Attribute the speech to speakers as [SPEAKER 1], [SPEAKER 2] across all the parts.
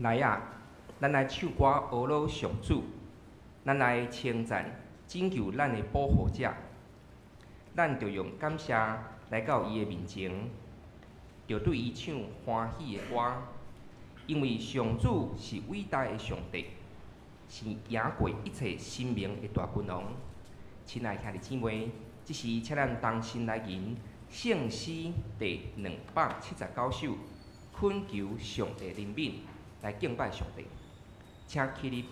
[SPEAKER 1] 來啊，咱來唱歌呵咾上主，咱來稱讚拯救咱的保護者。咱著用感謝來到伊的面前，著對伊唱歡喜的歌，因為上主是偉大的上帝，是贏過一切神明的大君王。親愛兄弟姊妹，這時請咱同心來吟聖詩第279首，懇求上帝憐憫，來敬拜上帝，請起立。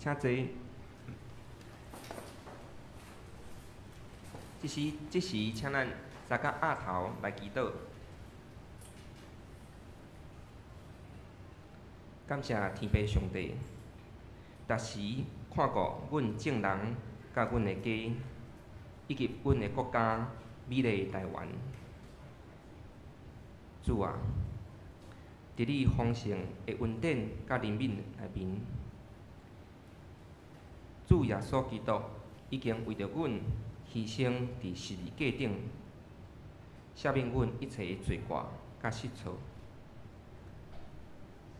[SPEAKER 1] 請坐。這時，請咱三甲額頭來祈禱。感謝天父上帝，逐時看顧阮眾人佮阮的家，以及阮的國家美麗台灣。主啊，佇你豐盛的恩典佮憐憫內面，主耶穌基督已經為著阮犧牲佇十字架頂，赦免阮一切的罪過佮失錯。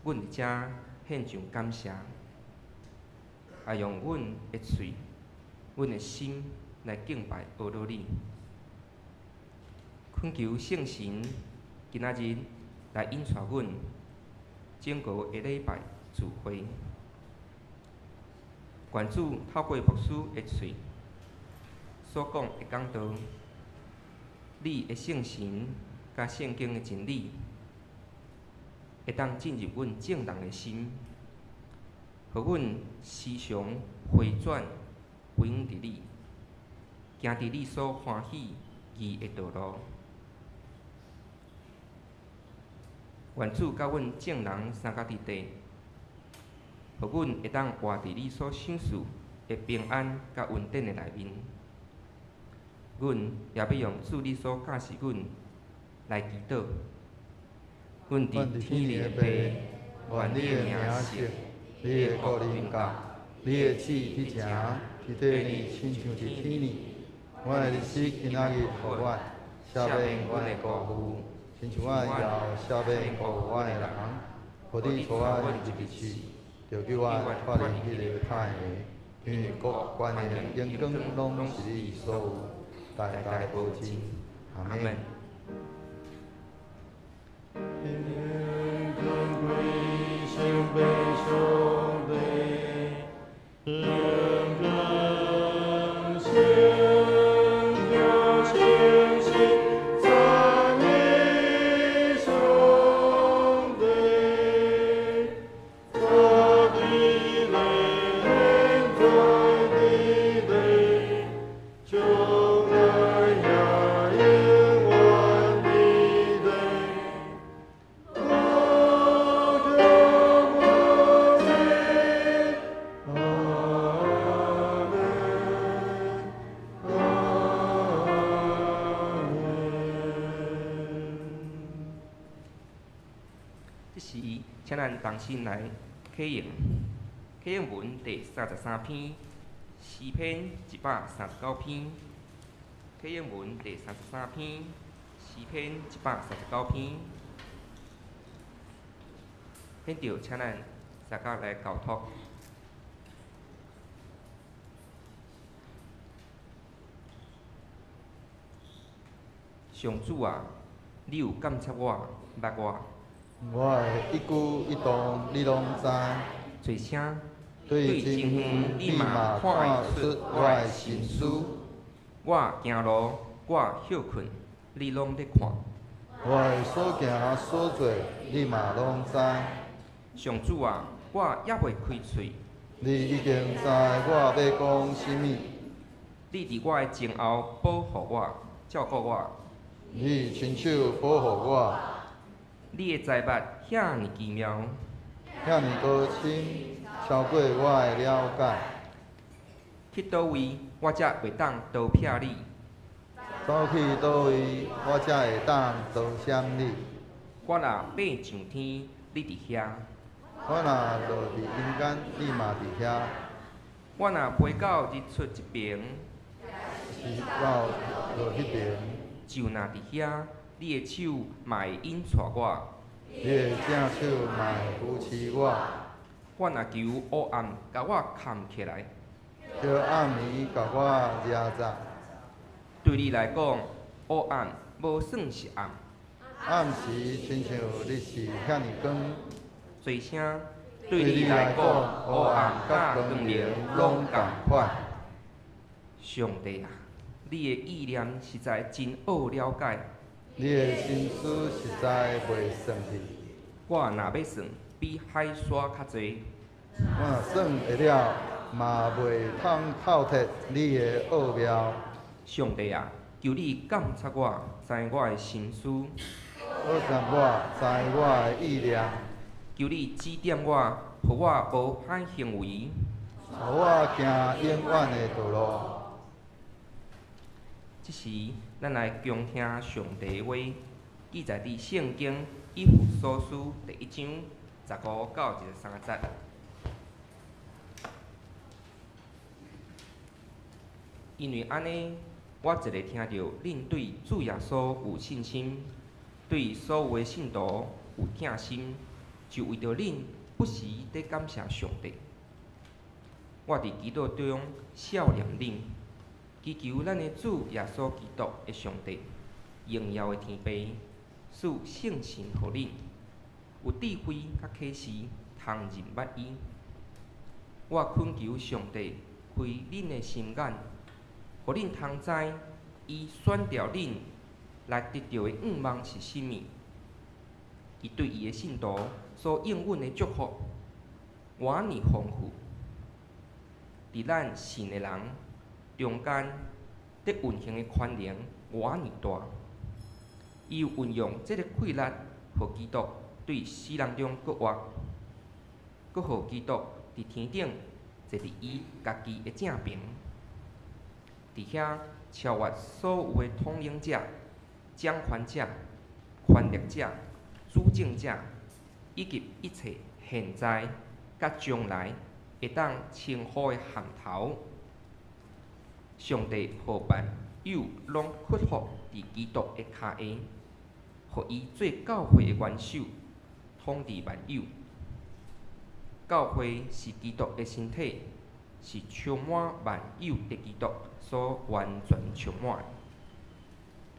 [SPEAKER 1] 阮佇遮獻上感謝，也用阮的喙、阮的心來敬拜呵咾你。懇求聖神今仔日來引帶阮整個的禮拜聚會。願主透過牧師的喙所講的講道，你的聖神佮聖經的真理，會當進入阮眾人的心，予阮時常回轉歸向佇你，行佇你所歡喜義的道路。願主佮阮眾人相佮佇地，予阮會當活佇你所賞賜的平安佮恩典的內面。阮也欲用主你所教示阮來祈禱。阮佇天裡的父，願你的名聖，
[SPEAKER 2] 你的國臨到，你的旨意佇成，佇地裡親像佇天裡。阮的日子今仔日予阮，赦免阮的辜負，親像阮也赦免辜負阮的人。無你帶阮入去試，著救阮脫離彼個歹的，因為國權力榮光攏是你所有，代代無盡。阿們。
[SPEAKER 1] 這時，請咱同心來啟應，啟應文第三十三篇，詩篇139篇。啟應文第三十三篇，詩篇139篇。現在，請咱大家來交託。上主啊，你有監察我，捌我。
[SPEAKER 2] 我的一舉一動，你攏知。
[SPEAKER 1] 濟聲
[SPEAKER 2] 對真遠，你嘛看會出我的心思。
[SPEAKER 1] 我行路，我歇睏，你攏咧看。
[SPEAKER 2] 我的所行所做，你嘛攏知。
[SPEAKER 1] 上主啊，我猶未開喙，
[SPEAKER 2] 你已經知我欲講啥物。
[SPEAKER 1] 你佇我的前後保護我，照顧我。
[SPEAKER 2] 你親手保護我。
[SPEAKER 1] 你的知捌遐爾奇妙，
[SPEAKER 2] 遐爾高深，超過我的了解。
[SPEAKER 1] 去佗位，我才袂當逃避你？
[SPEAKER 2] 走去佗位，我才會當逃閃你？
[SPEAKER 1] 我若爬上天，你佇遐；
[SPEAKER 2] 我若落佇陰間，你嘛佇遐。
[SPEAKER 1] 我若飛到日出這爿，
[SPEAKER 2] 是到落彼爿。
[SPEAKER 1] 就若佇遐，你的手嘛會引帶我。
[SPEAKER 2] 你的正手嘛會扶持我。
[SPEAKER 1] 我若求黑暗共我崁起來，
[SPEAKER 2] 求暗暝共我掠著。
[SPEAKER 1] 對你來講，黑暗無算是暗。
[SPEAKER 2] 暗時親像日時遐爾光。
[SPEAKER 1] 濟聲對你來講，黑暗佮光明攏仝款。上帝啊，你的意念實在真奧了解。
[SPEAKER 2] 你的心思實在袂算去。
[SPEAKER 1] 我若欲算，比海沙較濟。
[SPEAKER 2] 我若算會了，嘛袂通透徹你的奧妙。
[SPEAKER 1] 上帝啊，求你監察我，知我的心思。
[SPEAKER 2] 考察我，知我的意念。
[SPEAKER 1] 求你指點我，予我無歹行為。
[SPEAKER 2] 予我行永遠的道路。
[SPEAKER 1] 這時，咱來恭聽上帝話，記載佇聖經以弗所書第一章15到23節。因為按呢，我一个聽著恁對主耶穌有信心，對所有的信徒有疼心，就為著恁不時佇感謝上帝。我佇祈禱中想念恁，祈求咱的主耶穌基督的上帝，榮耀的天父，賜聖神予恁，有智慧佮啟示，通認捌伊。我懇求上帝開恁的心眼，予恁通知伊選召恁來得著的願望是啥物。伊對伊的信徒所應允的祝福，偌爾豐富。佇咱信的人中間，佇運行的權能偌爾大。伊有運用這个氣力，予基督對死人中閣活，閣予基督佇天頂坐佇伊家己的正爿，佇遐超越所有的統領者、掌權者、權力者、主政者，以及一切現在佮將來會當稱呼的銜頭。上帝予萬有攏屈服佇基督的跤下，予伊做教會的元首，統治萬有。教會是基督的身體，是充滿萬有的基督所完全充滿的。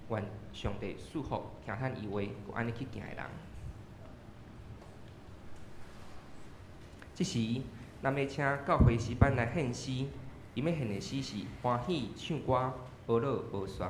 [SPEAKER 1] 願上帝賜福聽咱伊話，閣按呢去行的人。這時，咱欲請教會詩班來獻詩，𪜶欲獻的詩是歡喜唱歌，呵咾無煞。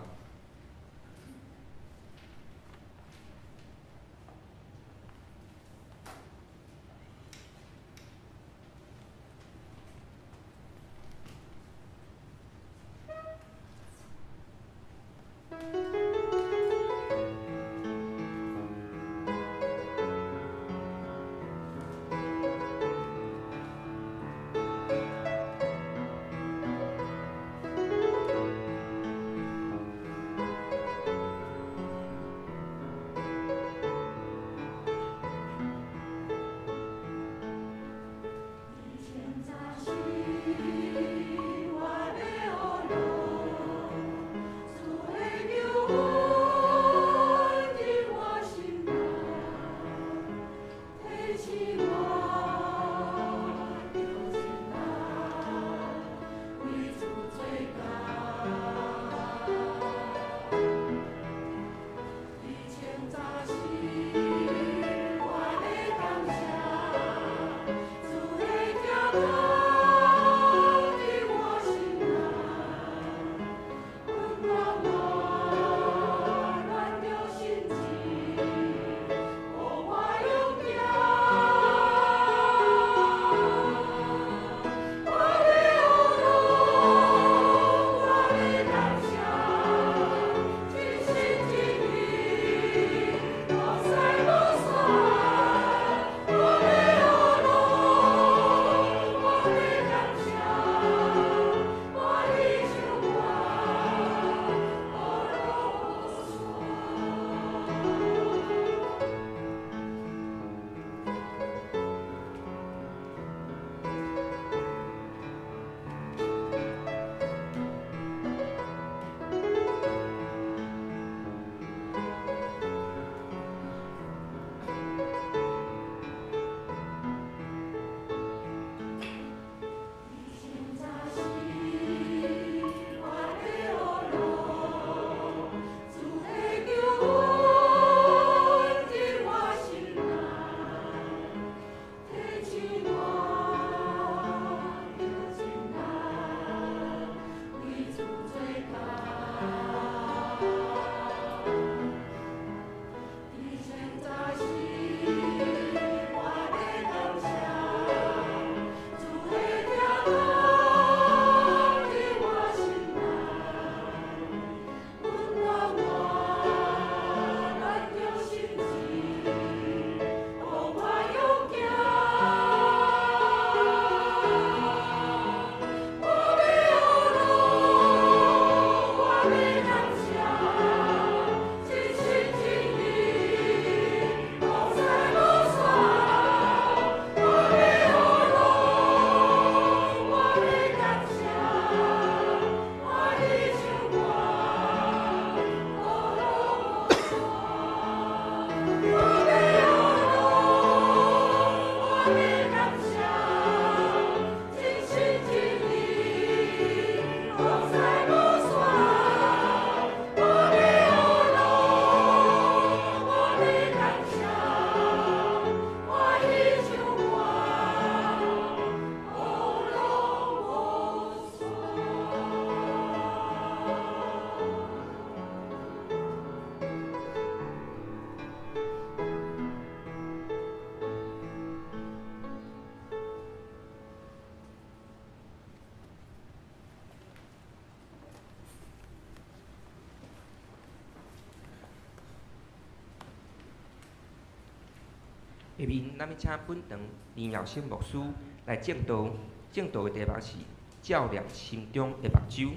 [SPEAKER 1] 下面咱欲請本堂林耀生牧師來證道，證道的題目是照亮心中的目睭。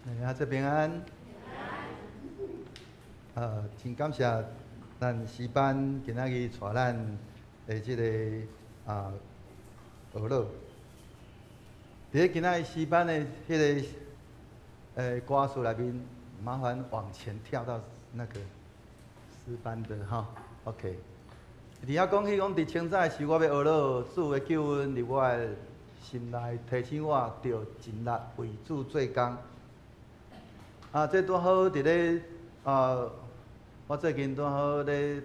[SPEAKER 2] 大家平安。真感謝咱詩班今仔日帶咱的這个學樂。佇咧今仔日詩班的彼个歌詞內面，麻煩往前跳到那個詩班的哈，OK。佇遐講起講，佇清早時，我欲學樂主的救恩佇我的心內，提醒我著盡力為主做工。這拄好佇咧我最近拄好咧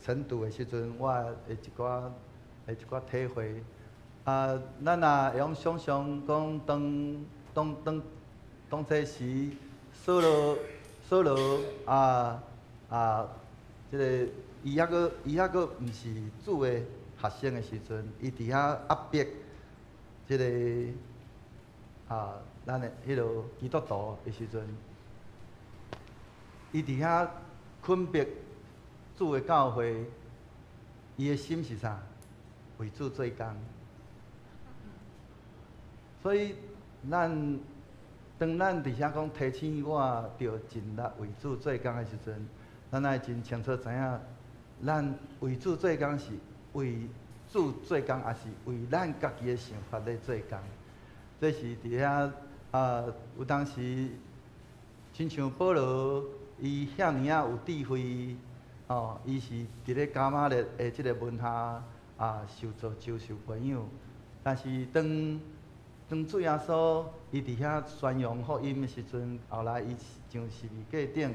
[SPEAKER 2] 晨讀的時陣，我的一寡體會。咱若會用想像講，當這時，掃羅這个伊猶閣毋是主的學生的時陣，伊佇遐壓迫這个咱的彼个基督徒的時陣，伊佇遐捆迫主的教會，伊的心是啥？為主做工。所以咱當咱佇遐講提醒我著盡力為主做工的時陣，咱愛真清楚知影，咱為主做工是為主做工，抑是為咱家己的想法咧做工？這是佇遐有當時，親像保羅，伊遐爾仔有智慧，哦，伊是佇咧迦瑪列的這个門下受造就受培養，但是當主耶穌伊佇遐宣揚福音的時陣，後來伊上十字架頂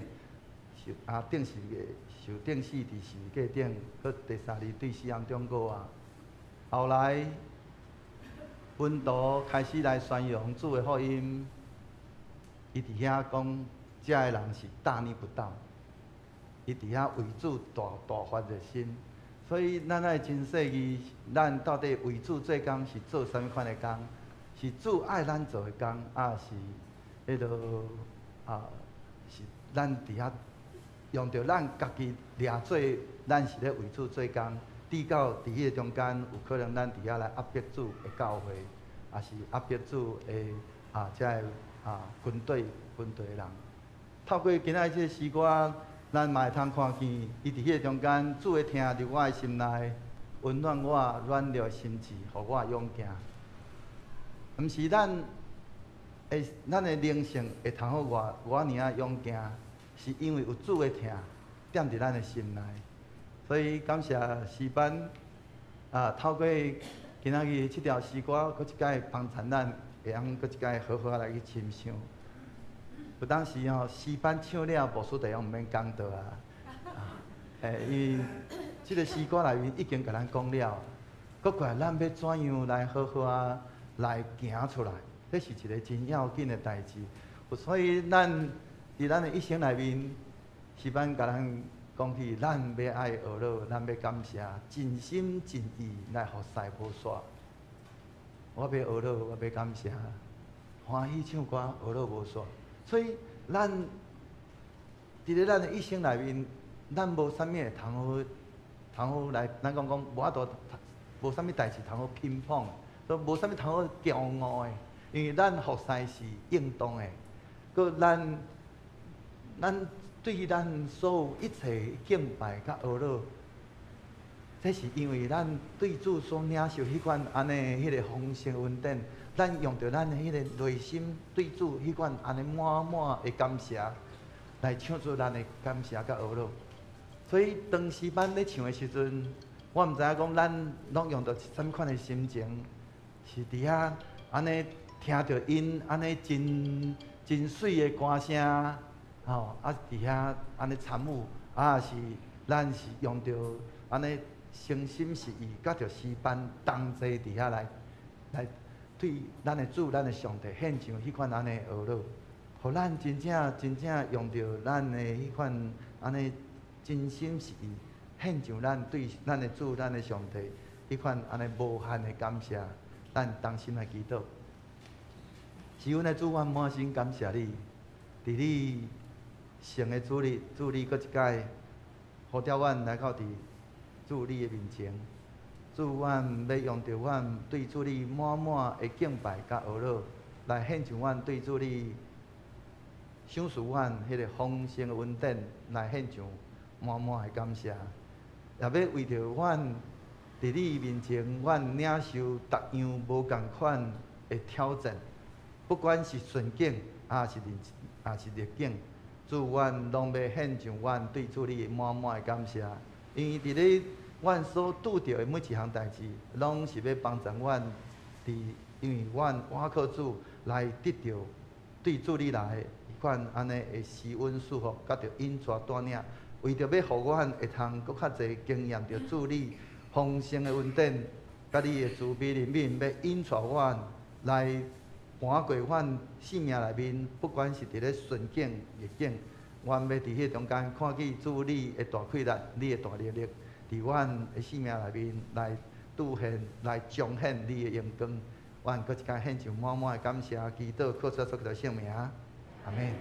[SPEAKER 2] 受釘十字架，受釘死佇十字架頂，閣第三日對死蔭中復活。後來門徒開始來宣揚主的福音，伊佇遐講，遮的人是大逆不道，伊佇遐為主大大發熱心，所以咱愛真細膩，咱到底為主做工是做啥物款的工？是主愛咱做的工，抑是彼落是咱佇遐用著咱家己掠做，咱是咧為主做工。直到佇彼個中間，有可能咱佇遐來壓迫主的教會，抑是壓迫主的遮个軍隊的人。透過今仔日這个詩歌，咱嘛會通看見，伊佇彼個中間，主的疼佇我的心內，溫暖我軟弱的心志，予我勇行。毋是咱的靈性會通好偌偌爾仔勇行，是因為有主的疼踮佇咱的心內。所以感謝詩班透過今仔日這條詩歌，閣一擺幫助咱會用閣一擺好好來去深想。有當時吼，詩班唱了，牧師就用毋免講道啊。因為這个詩歌內面已經共咱講了，閣過來咱欲怎樣來好好仔來行出來，這是一个真要緊的代誌。所以咱佇咱的一生內面，詩班共咱講起，咱欲愛學樂，咱欲感謝，盡心盡意來服侍無煞。我欲學樂，我欲感謝，歡喜唱歌，學樂無煞。所以咱佇咧咱的一生內面，咱無啥物會通好，通好來，咱講講無法度，無啥物代誌通好評判，都無啥物通好驕傲的，因為咱服侍是應當的，閣咱對咱所有一切敬拜佮學樂，這是因為咱對主所領受彼款按呢彼个豐盛恩典，咱用著咱的彼个內心對主彼款按呢滿滿的感謝，來唱出咱的感謝佮學樂。所以當詩班咧唱的時陣，我毋知影講咱攏用著啥物款的心情，是佇遐按呢聽著𪜶按呢真真媠的歌聲，吼，佇遐按呢參與，抑是咱是用著按呢誠心實意，佮著詩班同齊佇遐來對咱的主、咱的上帝獻上彼款按呢學樂，予咱真正真正用著咱的彼款按呢真心實意獻上咱對咱的主、咱的上帝彼款按呢無限的感謝，咱同心來祈禱。是阮的主，阮滿心感謝你，佇你聖的主日，主你閣一擺呼召阮來到佇主你的面前。主，阮欲用著阮對主你滿滿的敬拜佮呵咾，來獻上阮對主你賞賜阮彼个豐盛的恩典，來獻上滿滿的感謝。也欲為著阮佇你面前，阮領受逐樣無仝款的挑戰，不管是順境，抑是逆境，主，阮攏欲獻上阮對主你滿滿的感謝，因為佇咧阮所拄著的每一項代誌，攏是欲幫助阮佇，因為阮倚靠主來得著對主你來的彼款按呢的施恩賜福，佮著引帶帶領，為著欲予阮會通閣較濟經驗著主你豐盛的恩典，佮你的慈悲憐憫，欲引帶阮來搬過阮生命內面，不管是佇咧順境逆境，阮欲佇彼中間看見主你的大氣力，你的大能力，佇阮的生命內面來拄現，來彰顯你的榮光。阮閣一擺獻上滿滿的感謝，祈禱靠主耶穌基督聖名，阿們。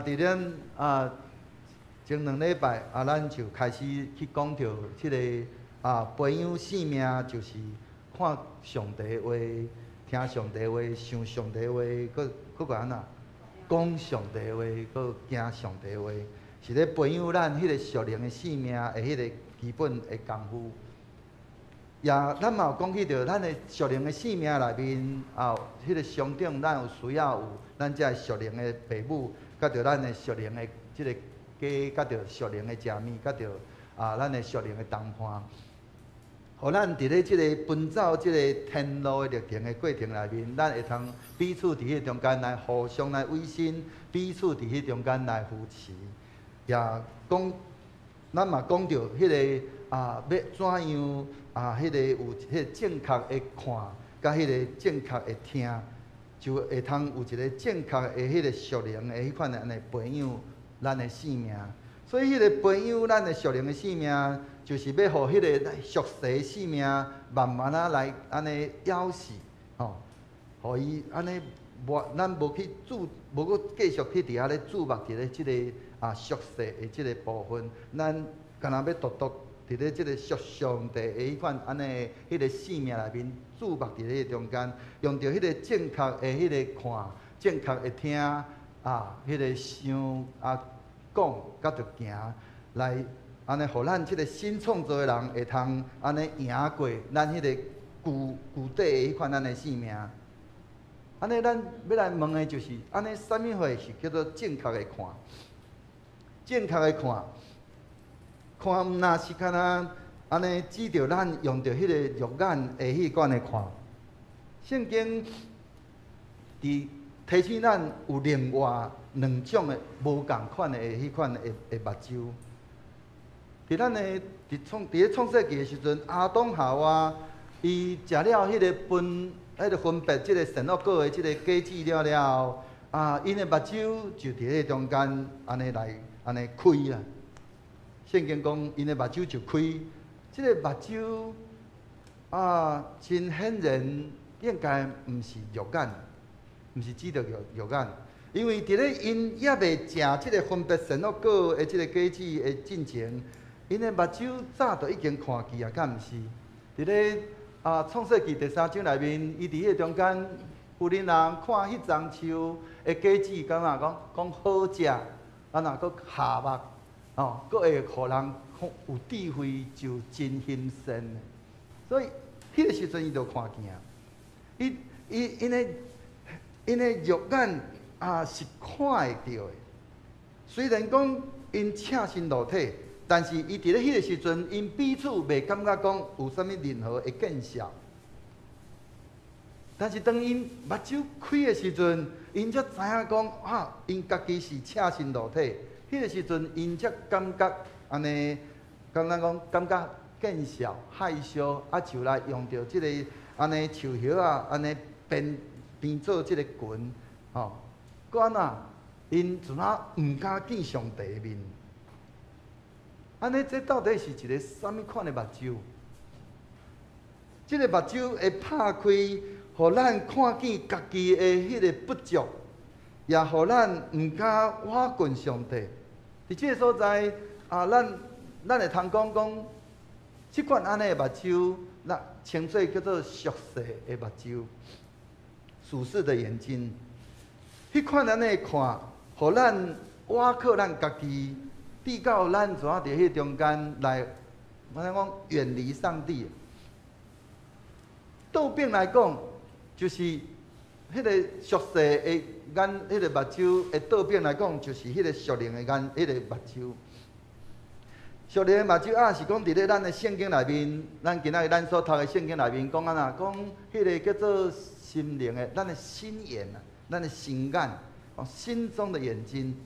[SPEAKER 2] 佇咱前2禮拜，咱就開始去講著這个培養生命，就是看上帝話、聽上帝話、想上帝話，閣閣閣按怎講上帝話，閣行上帝話，是咧培養咱彼个屬靈的生命的彼个基本的功夫。也，咱嘛有講起著，咱的屬靈的生命內面，彼个上頂，咱有需要有咱這屬靈的父母，佮著咱的屬靈的這个家，佮著屬靈的食物，佮著咱的屬靈的同伴。予咱佇咧這个奔走這个天路的歷程的過程內面，咱會通彼此佇彼中間來互相來維繫，彼此佇彼中間來扶持。也講，咱嘛講著彼个欲怎樣彼个有彼个正確的看，佮彼个正確的聽，就會通有一个正確的彼个屬靈的彼款的按呢培養咱的生命。所以，彼个培養咱的屬靈的生命，就是欲予彼个俗世的生命慢慢仔來按呢枵死，吼，予伊按呢無，咱無去注，無閣繼續去佇遐咧注目佇咧這个俗世的這个部分，咱敢若欲獨獨佇咧這个屬上帝的彼款按呢彼个生命內面注目佇咧中間，用著彼个正確的彼个看、正確的聽彼个想講，佮著行來按呢，予咱這个新創造的人會通按呢贏過咱彼個舊舊底的彼款咱的生命。按呢，咱欲來問的就是，按呢，啥物貨是叫做正確的看？正確的看，看毋若是敢若按呢，指著咱用著彼个肉眼的彼款的看。聖經佇提醒咱有另外兩種的無仝款的彼款的目睭。佇咱的佇咧創世記的時陣，亞當夏娃伊食了彼个分，彼个分別這个善惡果的這个果子了了後，𪜶的目睭就佇咧中間按呢來按呢開啦。聖經講，𪜶的目睭就開，這个目睭真顯然應該毋是肉眼，毋是指著肉肉眼，因為佇咧𪜶猶未食這个分別善惡果的這个果子的進前，𪜶的目睭早就已經看見啊，敢毋是？佇咧創世記第三章內面，伊佇彼個中間，婦人看彼欉樹的果子，感覺講講好食，若閣合目，吼，閣會予人看有智慧，就真欣善。所以，彼個時陣伊就看見啊，伊伊𪜶的𪜶的肉眼是看會著的。雖然講𪜶赤身露體，但是伊佇咧彼個時陣，𪜶彼此袂感覺講有啥物任何的見笑。但是當𪜶目睭開的時陣，𪜶才知影講𪜶家己是赤身露體。彼個時陣，𪜶才感覺按呢，敢若講感覺見笑害羞，就來用著這個按呢樹葉仔，按呢編編做這個裙，吼。閣按怎？𪜶怎啊毋敢見上帝的面？按呢，這到底是一个啥物款的目睭？這个目睭會拍開，予咱看見家己的彼个不足，也予咱毋敢倚近上帝。佇這個所在啊，咱會通講講，這款按呢的目睭，咱稱做叫做屬世的目睭，屬世的眼睛。彼款按呢看，予咱倚靠咱家己，直到咱怎佇彼中間來，我講遠離上帝。倒反來講，就是彼個屬世的眼，彼個目睭的倒反來講，就是彼個屬靈的眼，彼個目睭。屬靈的目睭啊，是講佇咧咱的聖經內面，咱今仔日咱所讀的聖經內面講按怎？講彼個叫做心靈的，咱的心眼啊，咱的心眼，哦，心中的眼睛。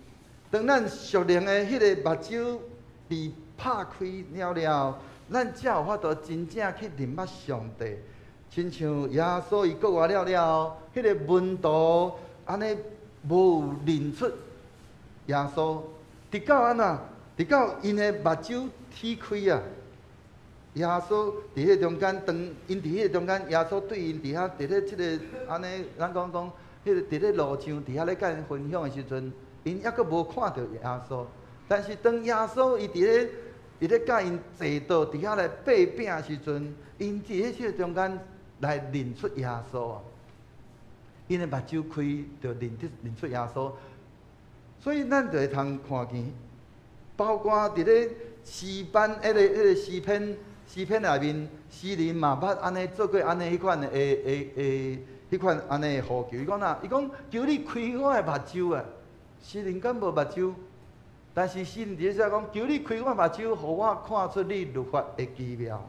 [SPEAKER 2] 當咱屬靈的彼個目睭被拍開了了，咱才有法度真正去認捌上帝。親像耶穌伊復活了了，彼個門徒按呢無認出耶穌，直到按怎？直到𪜶的目睭鐵開啊！耶穌佇彼中間，當𪜶佇彼中間，耶穌對𪜶佇遐佇咧這個按呢，咱講講，彼個佇咧路上佇遐咧佮𪜶分享的時陣，𪜶猶閣無看著耶穌。但是當耶穌伊佇咧佮𪜶坐倒佇遐來擘餅的時陣，𪜶佇彼這個中間來認出耶穌啊！𪜶的目睭開，就認出耶穌。所以咱就會通看見，包括佇咧詩班，彼個詩篇內面，詩人嘛捌按呢做過按呢彼款的的彼款按呢的呼求。伊講哪？伊講求你開我的目睭啊！詩人敢無目睭？但是詩人佇咧寫講，求你開我目睭，予我看出你律法的奇妙。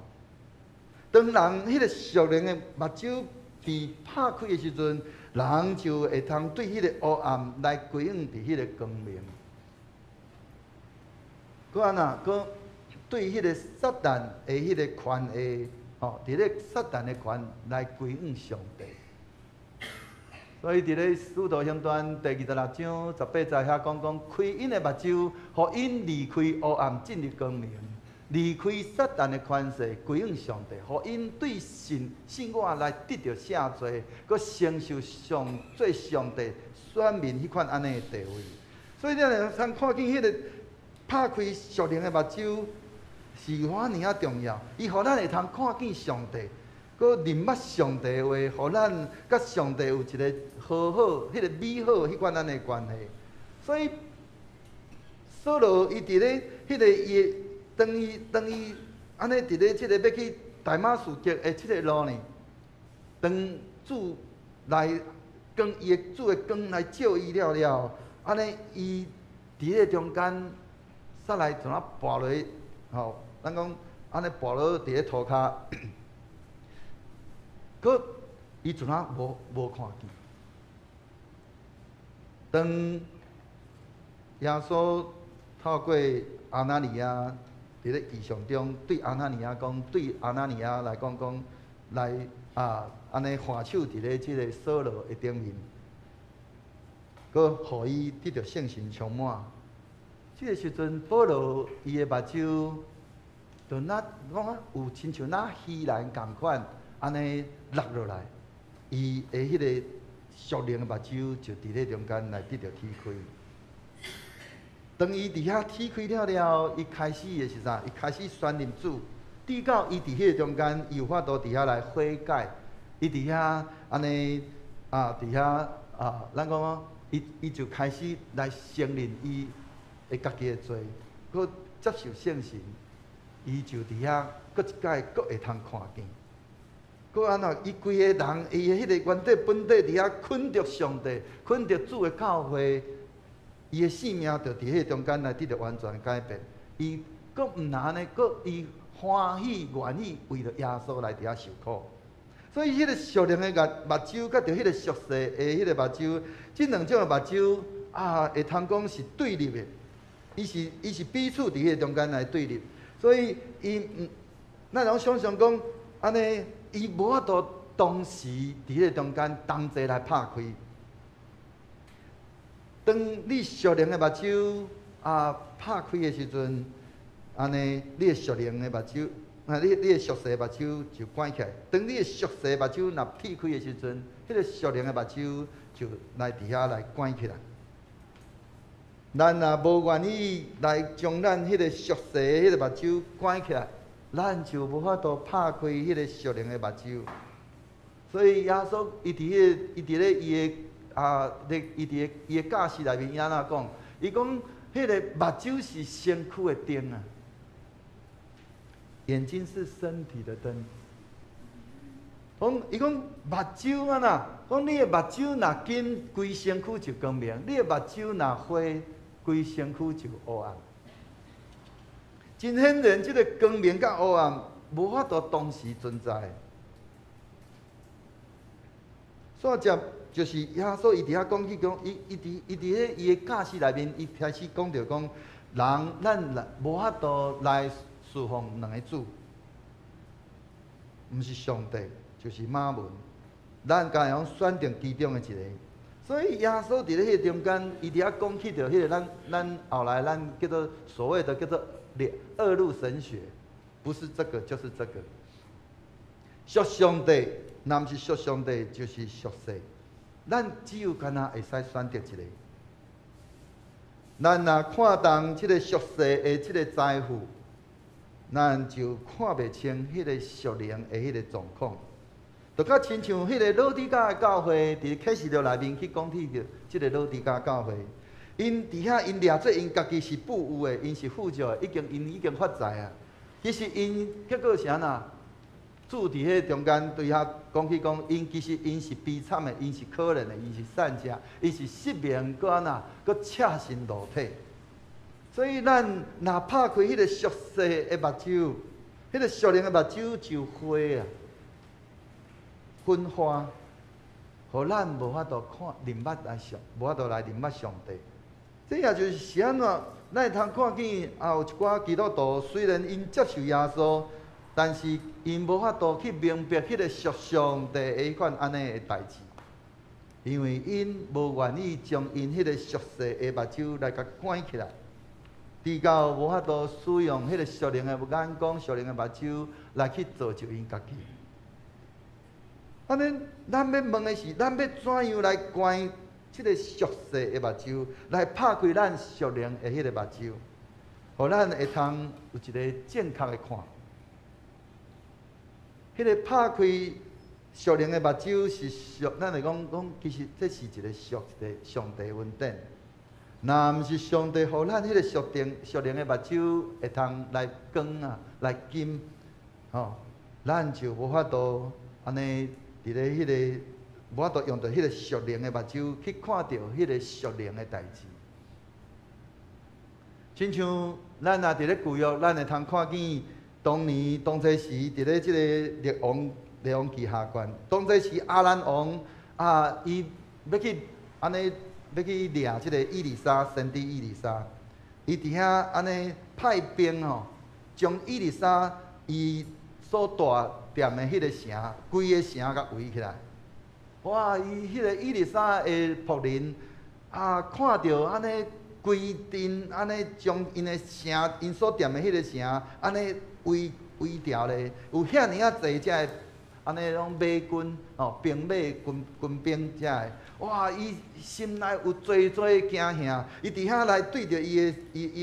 [SPEAKER 2] 當人彼個屬靈的目睭被拍開的時陣，人就會通對彼個黑暗來歸向佇彼個光明。閣按怎？閣對彼個撒旦的彼個權勢，吼，佇咧撒旦的權來歸向上帝。所以佇咧《使徒行傳》第26章18節遐講講，開𪜶的目睭，予𪜶離開黑暗，進入光明；離開撒旦的權勢，歸向上帝，予𪜶對神信我來得著赦罪，閣承受上做上帝選民彼款按呢的地位。所以你會通看見彼個拍開屬靈的目睭是遐爾仔重要，伊予咱會通看見上帝，閣認捌上帝的話，予咱佮上帝有一個和好、彼個美好彼款按呢的關係。所以，掃羅伊佇咧彼個伊，當伊按呢佇咧這個欲去大馬士革的這個路呢，當主來光伊的主的光來照伊了了，按呢伊佇彼個中間，煞來怎啊跋落去？吼，咱講按呢跋落佇咧塗跤，閣伊怎啊無看見？當耶穌透過亞拿尼亞佇咧異象中對亞拿尼亞講，對亞拿尼亞來講講，來啊按呢按手佇咧這個掃羅的頂面，閣予伊得著聖神充滿。這個時陣，保羅伊的目睭就若講啊，有親像若魚籃仝款，按呢落落來，伊的彼個屬靈的目睭就佇咧中間來得著鐵開。當伊佇遐鐵開了了，伊開始的是啥？伊開始宣認主，直到伊佇彼個中間，伊有法度佇遐來悔改。伊佇遐按呢啊，佇遐啊，咱講伊就開始來承認伊的家己的罪，閣接受聖神，伊就佇遐閣一擺閣會通看見。閣按怎？伊規个人，伊的彼個原底本底佇遐捆著上帝，捆著主的教會，伊的性命就佇彼個中間來得著完全改變。伊閣毋但按呢，閣伊歡喜願意為著耶穌來佇遐受苦。所以，彼個屬靈的眼目睭，佮著彼個屬世的彼個目睭，這兩種的目睭啊，會通講是對立的。伊是彼此佇彼個中間來對立，所以伊毋，咱攏想像講，按呢，伊無法度同時佇彼個中間同齊來拍開。當你屬靈的目睭啊拍開的時陣，按呢，你的屬靈的目睭，啊，你的屬世的目睭就關起來。當你的屬世目睭若鐵開的時陣，彼個屬靈的目睭就來佇遐來關起來。咱若無願意來將咱彼個屬世的彼個目睭關起來，咱就無法度拍開彼個屬靈的目睭。所以耶穌伊佇咧伊的啊，咧伊佇伊的教示內面，伊按怎講？伊講彼個目睭是身軀的燈啊，眼睛是身體的燈。講伊講目睭按怎？講你的目睭若金，規身軀就光明；你的目睭若花，規身軀就烏暗。真顯然，這个光明佮烏暗無法度同時存在。煞接就是耶穌伊佇遐講起講，伊佇彼伊的教示內面，伊開始講著講，人咱來無法度來侍奉兩个主，毋是上帝就是瑪門，咱敢會用選定其中的一个。所以耶穌佇咧彼个中間，伊佇遐講起著彼个咱後來咱叫做所謂的叫做二路神學，不是這個就是這個。屬上帝，若毋是屬上帝，就是屬世。咱只有干焦會使選擇一个。咱若看重這个屬世的這个財富，咱就看袂清彼個屬靈的彼个狀況。就較親像彼個老底嘉的教會，佇啟示錄內面去講起著這个老底嘉教會，𪜶佇遐𪜶掠做𪜶家己是富有的，𪜶是富足的，已經𪜶已經發財啊。其實𪜶結果是按怎？主佇彼中間對遐講起講，𪜶其實𪜶是悲慘的，𪜶是可憐的，𪜶是散食，𪜶是失明，閣按怎？閣赤身露體。所以咱若拍開彼個屬世的目睭，彼个屬靈的目睭就花啊，昏花，予咱無法度看認捌來上，無法度來認捌上帝。這也就是是按怎，咱會通看見啊，有一寡基督徒雖然𪜶接受耶穌，但是𪜶無法度去明白彼个屬上帝的彼款按呢的代誌，因為𪜶無願意將𪜶彼個屬世的目睭來共關起來，直到無法度使用彼個屬靈的眼光、屬靈的目睭來去造就𪜶家己。按呢，咱欲問的是，咱欲怎樣來關這个屬世的目睭，來拍開咱屬靈的彼个目睭，予咱會通有一个正確的看。彼个拍開屬靈的目睭是屬，咱來講講，其實這是一个屬一个上帝恩典。若毋是上帝予咱彼个屬靈的目睭會通來光啊，來金，吼，咱就無法度按呢佇咧彼个無法度用著彼个屬靈的目睭去看著彼个屬靈的代誌。親像咱若佇咧舊約，咱會通看見當年當初時佇咧這个列王紀下卷，當初時亞蘭王啊，伊欲去按呢欲去掠這个以利沙，先知以利沙，伊佇遐按呢派兵吼，將以利沙伊所蹛踮的彼个城，規个城共圍起來。哇！伊彼个以利沙的僕人啊，看著按呢規陣按呢將𪜶的城，𪜶所踮的彼個城，按呢圍圍牢咧，有遐爾仔濟遮个按呢攏馬軍吼，兵馬軍兵遮个，哇！伊心內有濟濟驚嚇，伊佇遐來對著伊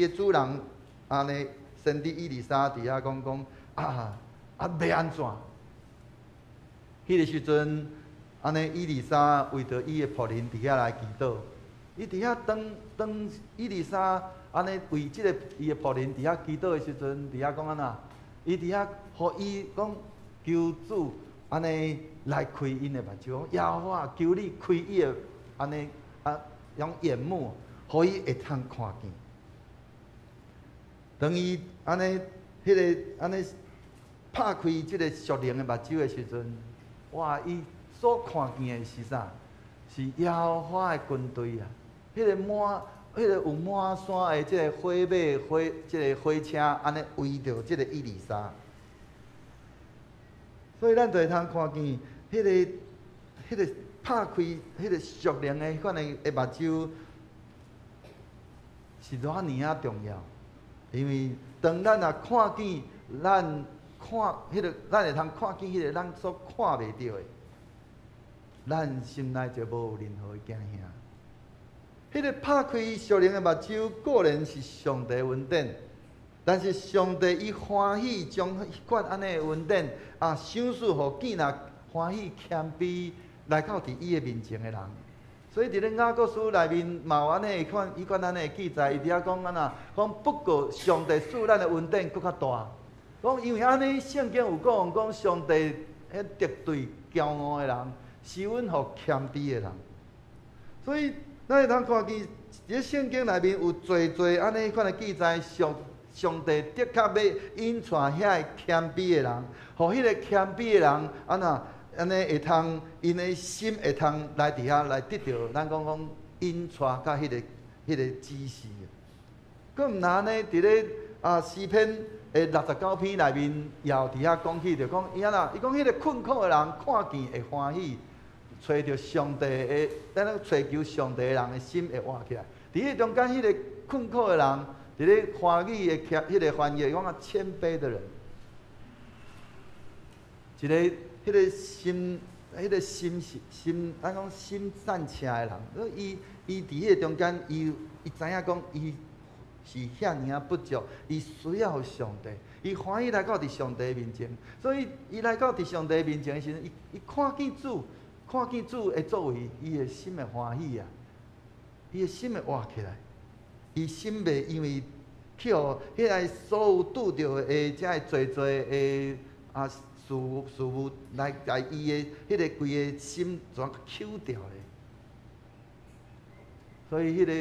[SPEAKER 2] 的主人，按呢先知以利沙佇遐講講啊啊，欲按怎？彼个時陣，按呢以利沙為著伊的僕人佇遐來祈禱，伊佇遐當當以利沙按呢為這个伊的僕人佇遐祈禱的時陣，佇遐講按怎？伊佇遐予伊講求主按呢來開𪜶的目睭，耶和華求你開伊的按呢啊用眼目，予伊會通看見。當伊按呢彼个按呢拍開這个屬靈的目睭的時陣，哇！伊所看見的是啥？是耶和華的軍隊啊！彼个滿，彼个有滿山的這个火馬、火這个火車，按呢圍著這个以利沙。所以咱就會通看見，彼个拍開彼个屬靈的彼款的目睭是偌爾仔重要。因為當咱若看見，咱看彼个，咱會通看見彼个咱所看袂著的。咱心內就無任何驚嚇。彼個拍開屬靈的目睭，固然是上帝恩典，但是上帝伊歡喜將彼款按呢的恩典啊，賞賜予見若歡喜謙卑來到佇伊的面前的人。所以佇咧雅各書內面嘛有按呢款，彼款按呢記載，伊佇遐講按怎，講不過上帝賜咱的恩典閣較大。講因為按呢，聖經有講講上帝彼敵對驕傲的人，施恩予謙卑的人。所以咱會通看見佇咧聖經內面有濟濟按呢款的記載，上帝的確欲引帶遐个謙卑的人，予彼個謙卑的人按怎按呢會通，𪜶的心會通來佇遐來得著，咱講講引帶佮彼個指示。閣毋但按呢，佇咧啊詩篇的69篇內面，也有佇遐講起，就講伊按怎，伊講彼個困苦的人看見會歡喜，揣著上帝的，咱咧揣求上帝的人的心會活起來。佇彼中間，彼個困苦的人，佇咧華語的彼個翻譯講啊，謙卑的人，一個彼個心，彼個心是心，咱講心善赤的人，伊佇彼個中間，伊知影講伊是遐爾仔不足，伊需要上帝，伊歡喜來到佇上帝面前，所以伊來到佇上帝面前的時陣，伊看見主，看見主的作為，伊的心會歡喜啊，伊的心會活起來，伊心袂因為去予彼个所有拄著的遮个濟濟的啊事物來共伊的彼個規个心全抾掉咧，所以彼個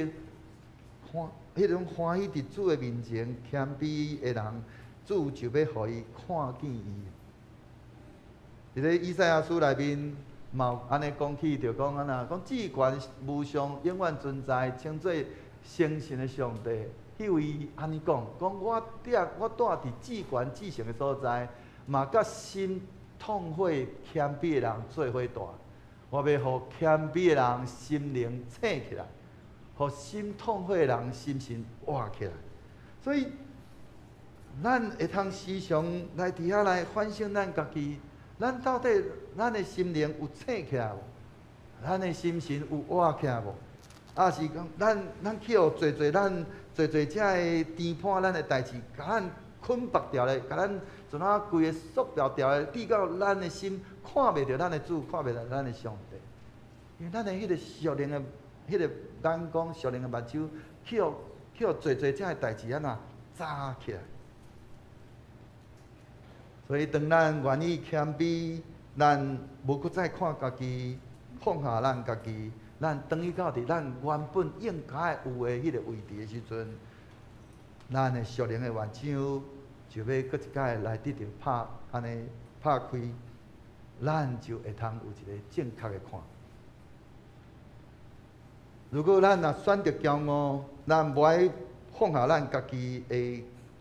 [SPEAKER 2] 歡。彼種歡喜佇主的面前謙卑的人，主就欲予伊看見伊。佇咧以賽亞書內面嘛有按呢講起，就講按怎，講至懸無上永遠存在，稱做誠實的上帝。彼位按呢講，講我住佇至懸至聖的所在，嘛佮心痛悔謙卑的人做伙住。我欲予謙卑的人心靈醒起來。予心痛悔的人心神活起來，所以咱會通時常來佇遐來反省咱家己，咱到底咱的心靈有醒起來無？咱的心神有活起來無？抑是講咱去予濟濟咱濟濟遮个顛絆咱的代誌，共咱捆縛牢咧，共咱怎啊規个束縛牢咧，直到咱的心看袂著咱的主，看袂著咱的上帝，因為咱的彼個屬靈的。彼個眼光、屬靈的目睭，去予濟濟遮个代誌按怎眨起來。所以當咱願意謙卑，咱無閣再看家己，放下咱家己，咱轉去到佇咱原本應該有的彼個位置的時陣，咱的屬靈的目睭就欲閣一擺來得著拍按呢拍開，咱就會通有一個正確的看。如果咱若選擇驕傲，咱無愛放下咱家己的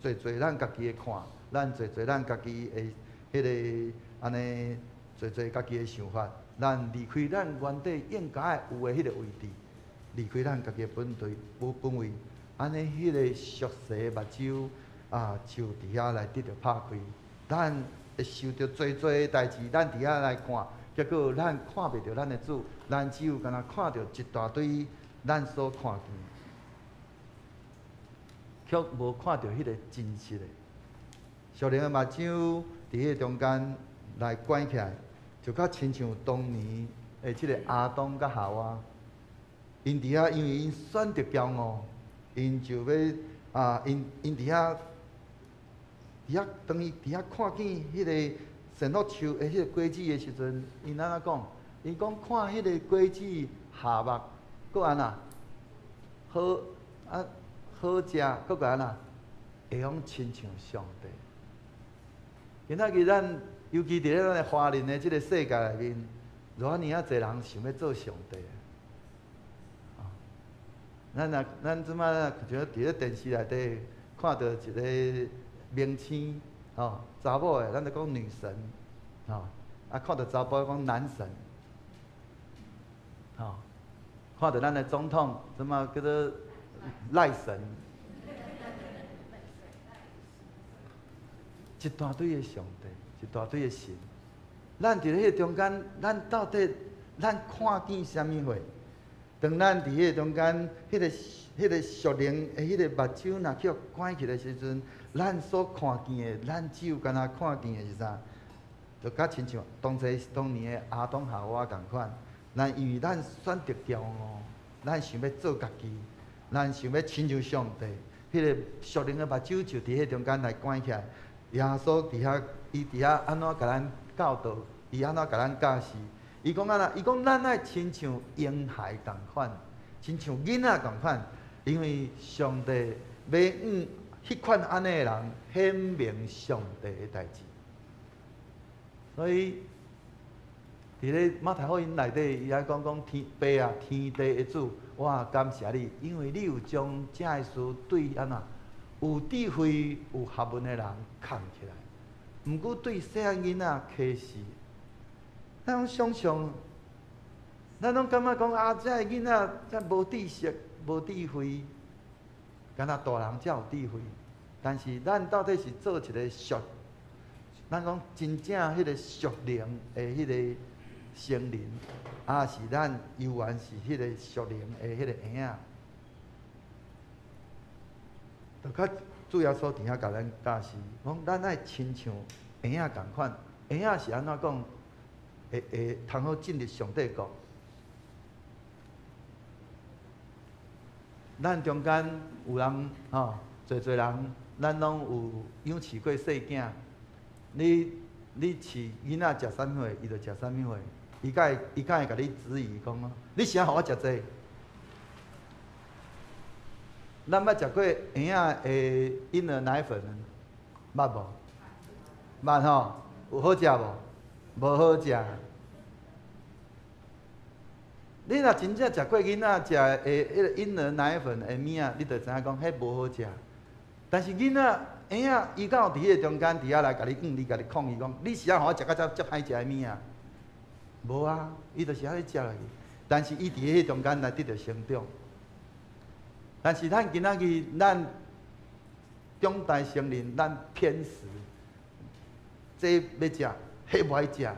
[SPEAKER 2] 濟濟咱家己的看，咱濟濟咱家己的彼個按呢濟濟家己的想法，咱離開咱原底應該有的彼個位置，離開咱家己的本隊本位，按呢彼個屬世的目睭啊，就佇遐來得著拍開，咱會受著濟濟的代誌，咱佇遐來看，結果咱看袂著咱的主，咱只有干焦看著一大堆咱所看見，卻無看著彼個真實的。屬靈的目睭佇彼個中間來關起來，就較親像當年的這個亞當佮夏娃，𪜶佇遐因為𪜶選擇驕傲，𪜶就欲啊，𪜶佇遐當伊佇遐看見彼個善惡樹的彼個果子的時陣，𪜶按怎講？𪜶講看彼個果子合目，閣按怎好啊好食，閣個按怎會用親像上帝。今仔日咱尤其佇咧咱的華人的這個世界內面，偌爾仔濟人想欲做上帝。咱若咱這擺像佇咧電視內底看著一個明星，吼，查某的，咱就講女神，吼，啊看著查埔講男神，吼，看著咱的總統，這擺叫做賴神，一大堆的上帝，一大堆的神，咱佇咧彼個中間，咱到底咱看見啥物貨？當咱佇彼個中間，彼個屬靈的彼個目睭若去予關起來時陣，咱所看見的，咱只有干焦看見的是啥？就較親像當初當年的亞當夏娃仝款，咱因為咱選擇驕傲，咱想欲做家己，咱想欲親像上帝，彼個屬靈的目睭就佇彼中間來關起來。耶穌佇遐，伊佇遐按怎共咱教導？伊按怎共咱教示？伊講按怎？伊講咱愛親像嬰孩仝款，親像囡仔仝款，因為上帝欲向彼款按呢的人顯明上帝的代誌。所以，佇咧馬太福音內底，伊還講講天父啊，天地的主，我感謝你，因為你有將這个事對按怎有智慧、有學問的人藏起來，毋過對細漢囡仔啟示。咱攏想像，咱攏感覺講啊，這个囡仔遮無知識、無智慧，敢若大人才有智慧。但是咱到底是做一个屬，咱講真正彼個屬靈的彼個成人，抑是咱猶原是彼個屬靈的彼個嬰仔？就較主耶穌佇遐共咱教示，講咱愛親像嬰仔仝款，嬰仔是按怎講？會會通好進入上帝國。咱中間有人吼，濟濟人，咱攏有養飼過細囝。你你飼囡仔食啥物貨，伊就食啥物貨。伊敢會伊敢會共你質疑講，你啥予我食這個？咱捌食過嬰仔的嬰兒奶粉捌無？捌吼，有好食無？無好食。你若真正食過囡仔食的彼個嬰兒奶粉的物仔，你就知影講彼無好食。但是囡仔嬰仔，伊敢有佇彼個中間佇遐來共你囥，你共你抗議講，你是按予我食甲遮歹食的物仔？無啊，伊就是按呢食落去。但是伊佇彼個中間來得著成長。但是咱今仔日咱長大成人，咱偏食，這欲食，彼無愛食。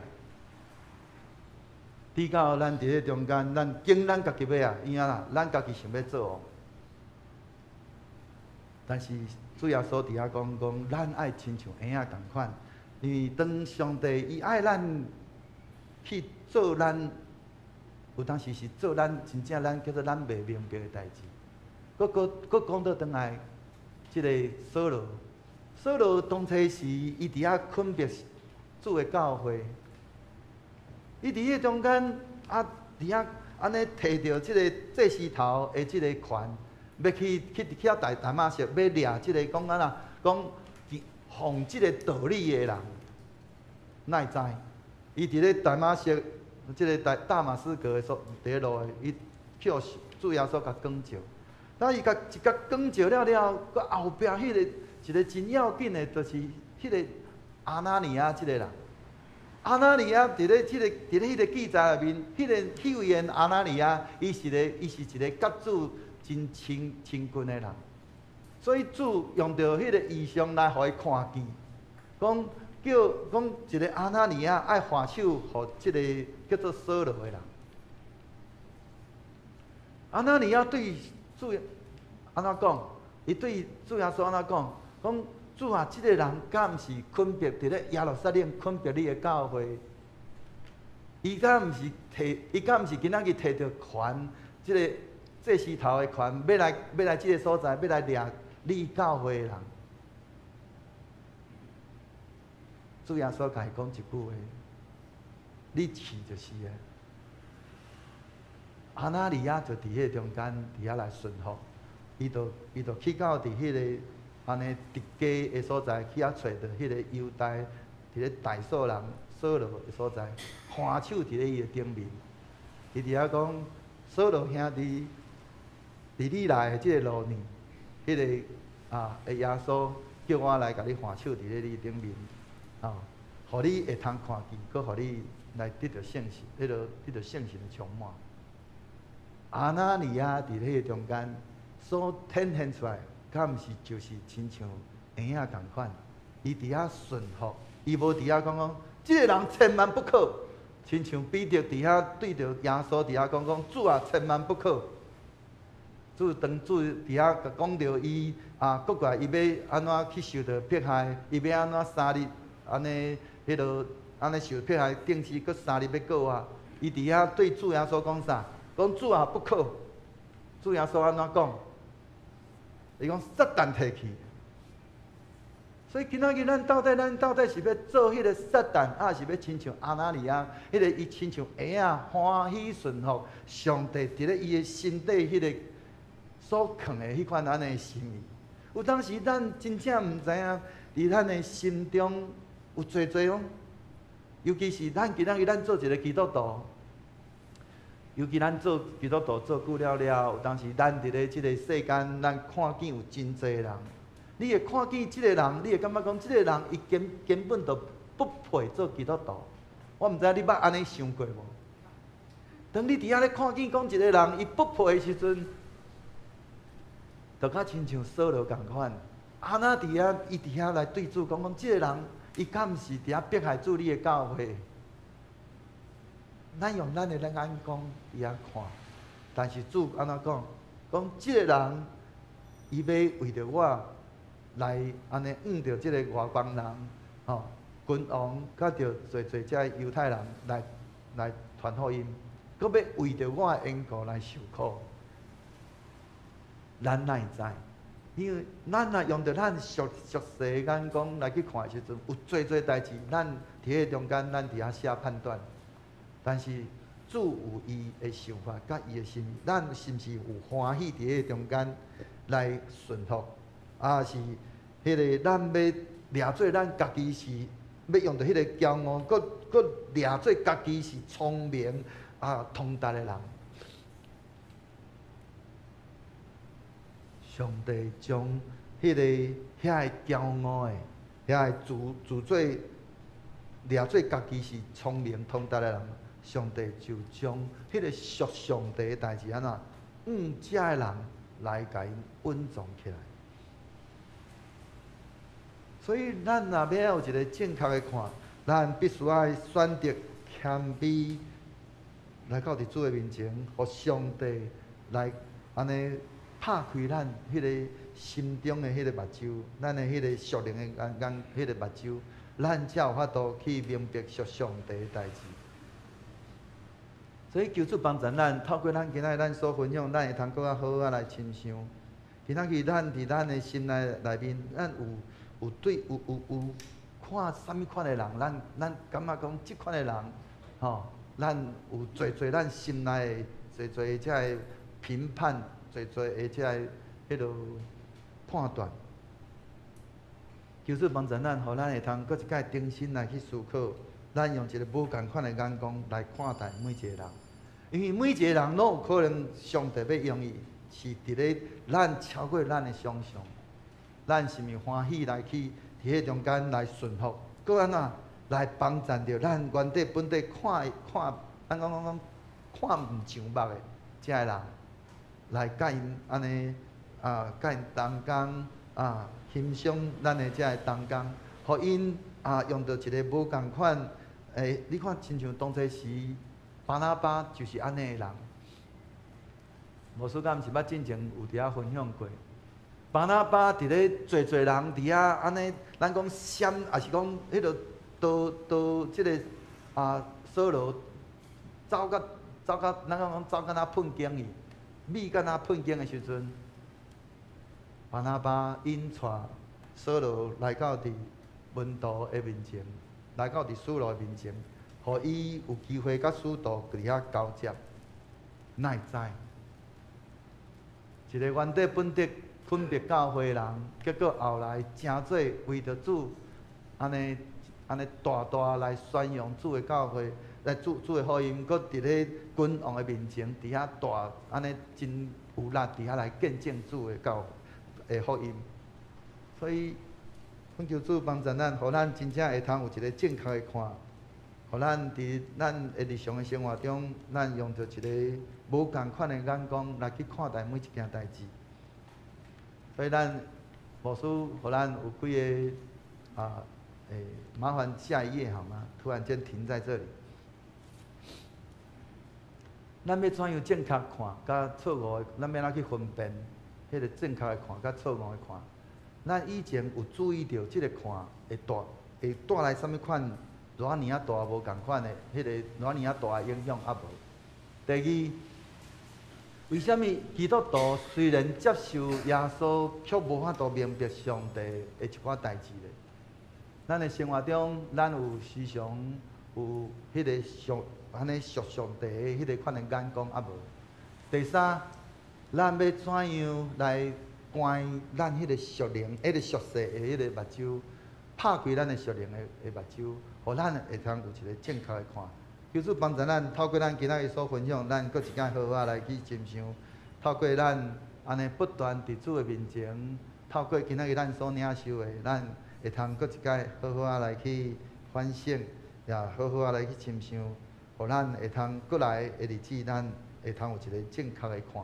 [SPEAKER 2] 直到咱佇咧中間，咱揀咱家己欲啊，有影啦，咱家己想欲做王。但是主耶穌佇遐講講，咱愛親像嬰仔仝款，因為當上帝伊愛咱去做咱，有當時是做咱真正咱叫做咱袂明白的代誌。閣閣閣講倒轉來，這個掃羅，掃羅當初時伊佇遐捆綁主的教會。伊佇彼個中間啊，佇遐按呢提著這个祭司頭的這个權，欲去去去遐大大馬色，欲掠這个講按怎講奉這个道理的人，哪會知？伊佇咧大馬色，這个大大馬士革的所佇咧路的，伊去予主耶穌共光照。當伊共一共光照了了後，閣後壁彼個一个真要緊的，就是彼个亞拿尼亞這个人。亞拿尼亞佇咧這个佇咧彼个記載內面，彼个彼位的亞拿尼亞，伊是個伊是一个佮主真親親近的人，所以主用著彼个異象來予伊看見，講叫講一个亞拿尼亞愛還手予這个叫做掃羅的人。亞拿尼亞對主按怎講？伊對主耶穌按怎講？講主啊，這個人敢毋是捆綁佇咧耶路撒冷捆綁你的教會？伊敢毋是提？伊敢毋是今仔日提著權，這个祭司頭的權，欲來欲來這个所在，欲來掠你教會的人？主耶穌共伊講一句話：你去就是啊。亞拿尼亞就佇彼個中間，佇遐來順服，伊就伊就去到佇彼个按呢直街的所在，去遐揣著彼个猶大，佇咧大數人掃羅的所在，還手佇咧伊的頂面。伊佇遐講：掃羅兄弟，佇你來的這个路呢，彼个啊的耶穌叫我來共你還手佇咧你頂面，啊，予你會通看見，閣予你來得著聖神，彼个得著聖神的充滿。亞拿尼亞佇彼個中間所展現出來，敢毋是就是親像嬰仔仝款？伊佇遐順服，伊無佇遐講講，這个人千萬不可，親像彼得佇遐對著耶穌佇遐講講，主啊，千萬不可。主當主佇遐講著伊啊，閣過來伊欲按怎去受著迫害，伊欲按怎三日按呢，彼落按呢受迫害，釘死，閣三日欲復活。伊佇遐對主耶穌講啥？講主啊，不可。主耶穌按怎講？伊講撒旦退去。所以今仔日咱到底是欲做彼个撒旦，抑是欲親像亞拿尼亞？彼个伊親像鞋仔歡喜順服上帝佇咧伊的心底彼个所囥的彼款按呢心意。有當時咱真正毋知影，佇咱的心中有濟濟講，尤其是咱今仔日咱做一个基督徒，尤其咱做基督徒做久了了，有當時咱佇咧這个世間，咱看見有真濟人。你會看見這个人，你會感覺講這个人伊根本就不配做基督徒。我毋知你捌按呢想過無？當你佇遐咧看見講一个人伊不配的時陣，就較親像掃羅仝款，按怎佇遐伊佇遐來對主講講，這个人伊敢毋是佇遐迫害主你的教會？咱用咱的眼光佇遐看，但是主按怎講？講這个人伊欲為著我來按呢向著這个外邦人，吼，君王，佮著濟濟這猶太人來傳福音，閣欲為著我的緣故來受苦。咱哪會知？因為咱若用著咱俗世的眼光來去看的時陣，有濟濟代誌，咱佇彼個中間，咱佇遐下判斷。但是主有伊的想法，佮伊的心意，咱是毋是有歡喜佇彼個中間來順服？抑是彼个咱欲掠做咱家己是欲用著彼个驕傲，閣閣掠做家己是聰明啊通達的人。上帝將彼个遐个驕傲的、遐个自自做掠做家己是聰明通達的人，上帝就將彼个屬上帝的代誌按怎，向遮个人來共𪜶隱藏起來。所以，咱若欲有一个正確的看，咱必須愛選擇謙卑來到佇主的面前，予上帝來按呢拍開咱彼个心中的彼个目睭，咱的彼个屬靈的眼，彼个目睭，咱才有法度去明白屬上帝的代誌。所以求主幫助咱，透過咱今仔日咱所分享，咱會通閣較好仔來深想。今仔日咱佇咱的心內面，咱有對有有有看啥物款的人，咱感覺講這款的人，吼，咱有濟濟咱心內的濟濟這个評判，濟濟的這个彼落判斷。求主幫助咱，予咱會通閣一擺重新來去思考，咱用一个無仝款的眼光來看待每一个人，因為每一個人攏有可能上帝欲用伊，是佇咧咱超過咱的想象。咱是毋是歡喜來去佇彼中間來順服？閣按怎來幫贊著咱原底本底看看，咱講講講看毋上目的這个人，來佮𪜶按呢啊，佮𪜶同工啊，欣賞咱的這个同工，予𪜶啊用著一个無仝款欸，你看親像當初時巴拿巴就是按呢的人。牧師敢毋是捌進前有佇遐分享過？巴拿巴佇咧濟濟人佇遐按呢，咱講閃，抑是講彼个刀刀這个啊，掃羅走甲，咱講講走敢若噴經去，覕敢若噴經的時陣，巴拿巴𪜶帶掃羅來到佇門徒的面前，來到佇使徒的面前，予伊有機會佮使徒佇遐交接，哪會知？一个原底本底分別教會的人，結果後來成做為著主，按呢按呢大大來宣揚主的教會，來主的福音，閣佇咧君王的面前，佇遐大按呢真有力，佇遐來見證主的教的福音。所以，懇求主幫助咱，予咱真正會通有一个正確的看，予咱佇咱的日常的生活中，咱用著一个無仝款的眼光來去看待每一件代誌。所以咱牧師予咱有幾个啊，欸，麻煩下一頁好嗎？突然間停在這裡。咱欲怎樣正確看佮錯誤的？咱欲按怎去分辨彼个正確的看佮錯誤的看？咱以前有注意著這个看會帶來啥物款偌爾仔大無仝款的彼个偌爾仔大的影響猶無？第二，為啥物基督徒雖然接受耶穌，卻無法度明白上帝的一寡代誌咧？咱的生活中，咱有時常有彼个上按呢屬上帝的彼个款的眼光猶無？第三，咱欲怎樣來關咱彼个屬靈、彼个屬世的彼个目睭，拍開咱的屬靈的目睭，予咱會通有一個正確的看。求主幫助咱，透過咱今仔日所分享，咱閣一擺好好來去深想。透過咱按呢不斷佇主的面前，透過今仔日咱所領受的，咱會通閣一擺好好仔來去反省，也好好仔來去深想，予咱會通閣來的日子，咱會通有一个正確的看，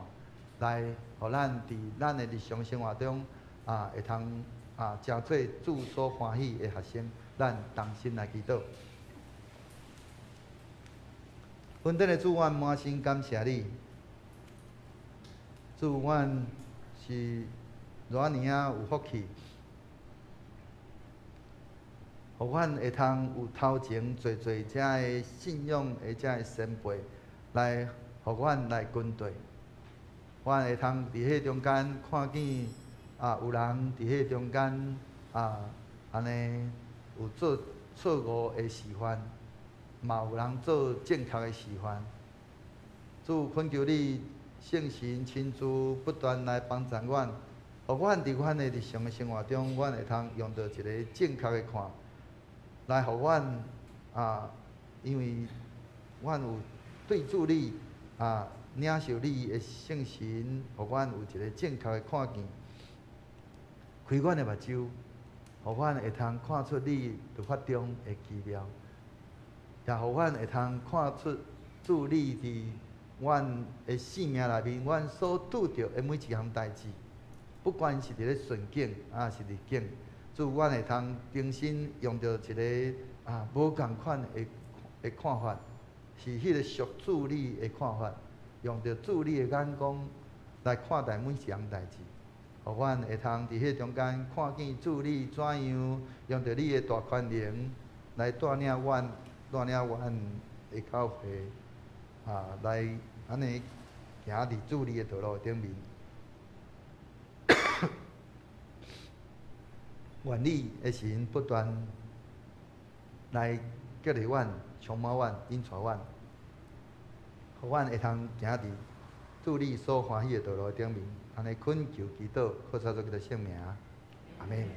[SPEAKER 2] 來予咱佇咱的日常生活中啊，會通啊，成做主所歡喜的學生。咱同心來祈禱。恩典的主，阮滿心感謝你。主，阮是偌爾仔有福氣，予阮會通有頭前濟濟遮的信仰的遮的先輩來，予阮來跟隨。阮會通佇彼中間看見啊，有人佇彼中間啊，按呢有做錯誤的示範，嘛有人做正確的示範。主，懇求你聖神親自不斷來幫助阮，予阮佇阮的日常的生活中，阮會通用著一个正確的看，來予阮啊，因為阮有對主你啊，領受你的聖神，予阮有一个正確的看見，開阮的目睭，予阮會通看出你律法中的奇妙，也予阮會通看出主你佇阮的生命內面，阮所拄著的每一項代誌，不管是佇咧順境抑是逆境，主，阮會通重新用著一个啊無仝款的看法，是彼个屬主你的看法，用著主你的眼光來看待每一項代誌，予阮會通佇彼中間看見主你怎樣用著你的大權能來帶領阮，帶領阮的教會啊，來按呢行佇主你的道路頂面。願你的神不斷來激勵阮、充滿阮、引帶阮，予阮會通行佇主你所歡喜的道路頂面。按呢懇求祈禱，靠主基督聖名，阿們。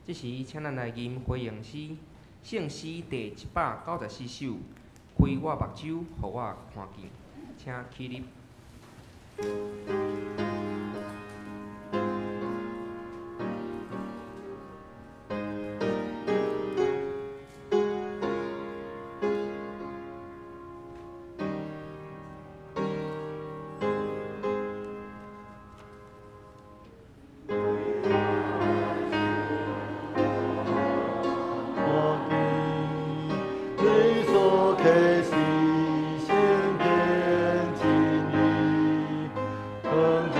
[SPEAKER 1] 這時，請咱來吟回應詩，聖詩第194首，開我目睭，予我看見，請起立。
[SPEAKER 2] 看見你所啟示聖經真理，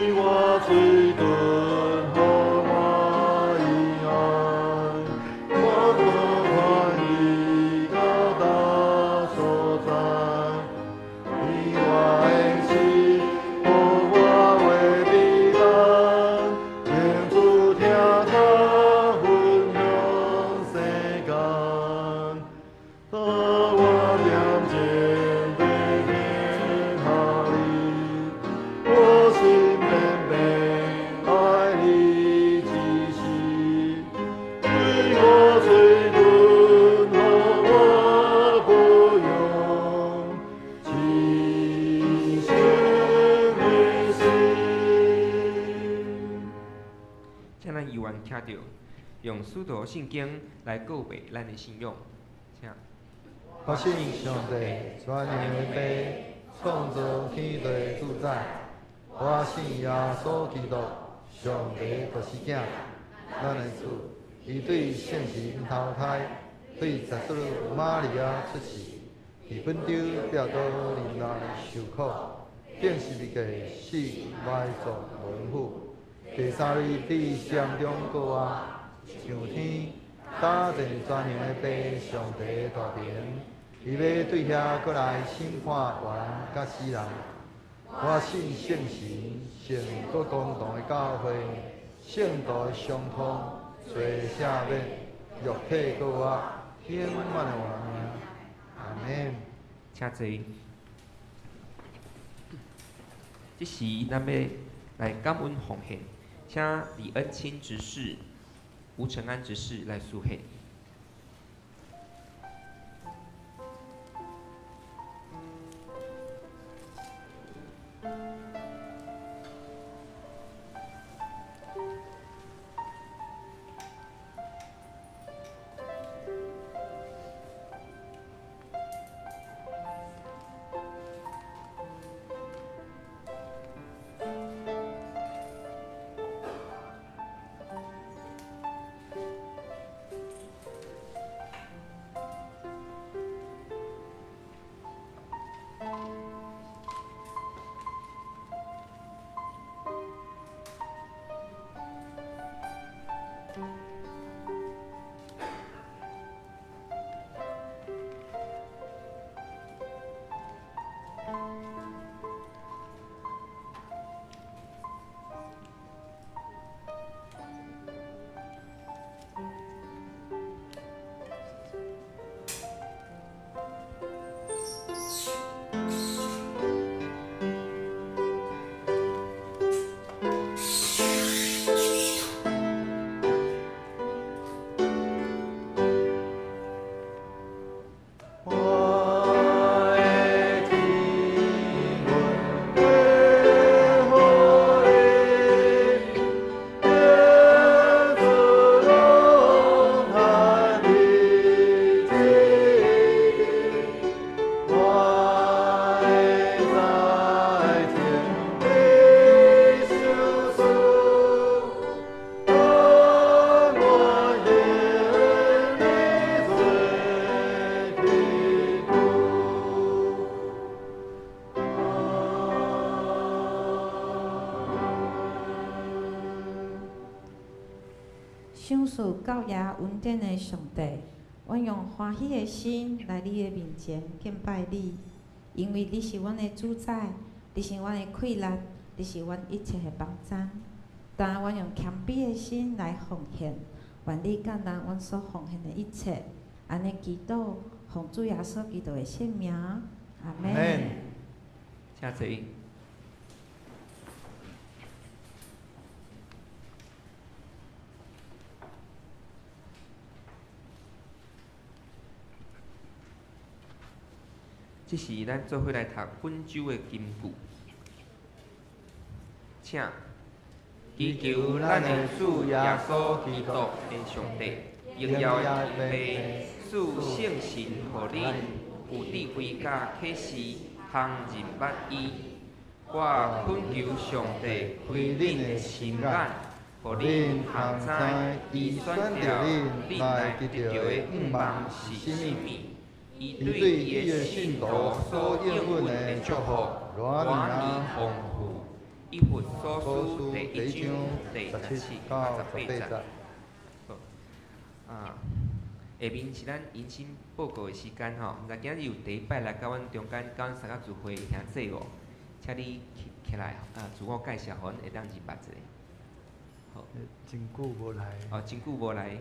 [SPEAKER 2] 對我喙唇，予我伊愛，我閣盼伊到達所在，以我的心，予我話美夢，願主聽他分享世間，當我點鐘欲聽候你，我心變變愛你之時，對我喙唇，予我保養，親像的心。
[SPEAKER 1] 請咱猶原徛著，用使徒信經來告白咱的信仰。請。
[SPEAKER 2] 我信上帝，全能的父，創造天地的主宰。我信耶穌基督，上帝獨生囝，咱的主。伊對聖神投胎，對十四瑪利亞出世，佇本丟彼拉多任內受苦，釘十字架死埋葬無府。第三日佇死人中復活，上天，搭坐全能的父上帝大爿。伊欲對遐閣來審判活人佮死人。我信聖神，聖閣公同的教會，聖徒的相通，罪赦免，肉體復活，永遠的活命。阿們。
[SPEAKER 1] 請坐。這時，咱欲來感恩奉獻，請李恩清執事、吳承安執事來司獻。
[SPEAKER 2] 我的天阮要予你，天主拢趁你这，我的财产欲相输，当我愿你做基督。
[SPEAKER 3] 賞賜教也恩典的上帝，阮用歡喜的心來你的面前敬拜你，因為你是阮的主宰，你是阮的氣力，你是阮一切的幫贊。但阮用謙卑的心來奉獻，願你感恩阮所奉獻的一切。按呢祈禱，奉主耶穌基督的聖名，阿們。
[SPEAKER 1] 請坐。這是咱做伙來讀本周的金句，請祈求咱的主耶穌基督的上帝，榮耀的父，賜聖神予恁有智慧佮啟示，通認捌伊。我懇求上帝開恁的心眼，予恁通知伊選擇恁來得著的願望是啥物。伊
[SPEAKER 2] 伊
[SPEAKER 1] 對
[SPEAKER 2] 對
[SPEAKER 1] 伊
[SPEAKER 2] 伊的
[SPEAKER 1] 的信徒
[SPEAKER 2] 信徒
[SPEAKER 1] 所
[SPEAKER 2] 所
[SPEAKER 1] 應
[SPEAKER 2] 應允
[SPEAKER 1] 允的
[SPEAKER 2] 的祝
[SPEAKER 1] 祝福，
[SPEAKER 2] 福，
[SPEAKER 1] 偌
[SPEAKER 2] 偌
[SPEAKER 1] 爾
[SPEAKER 2] 爾
[SPEAKER 1] 豐富。以弗所書第一章第十七到十八節。好，啊，下面是咱迎新報告的時間吼，毋知今日有第一擺來到阮中間，佮阮參加聚會的兄弟無？請你起來啊，自我介紹，予阮會當認捌一下。好。
[SPEAKER 2] 真久無來。
[SPEAKER 1] 哦，真久無來。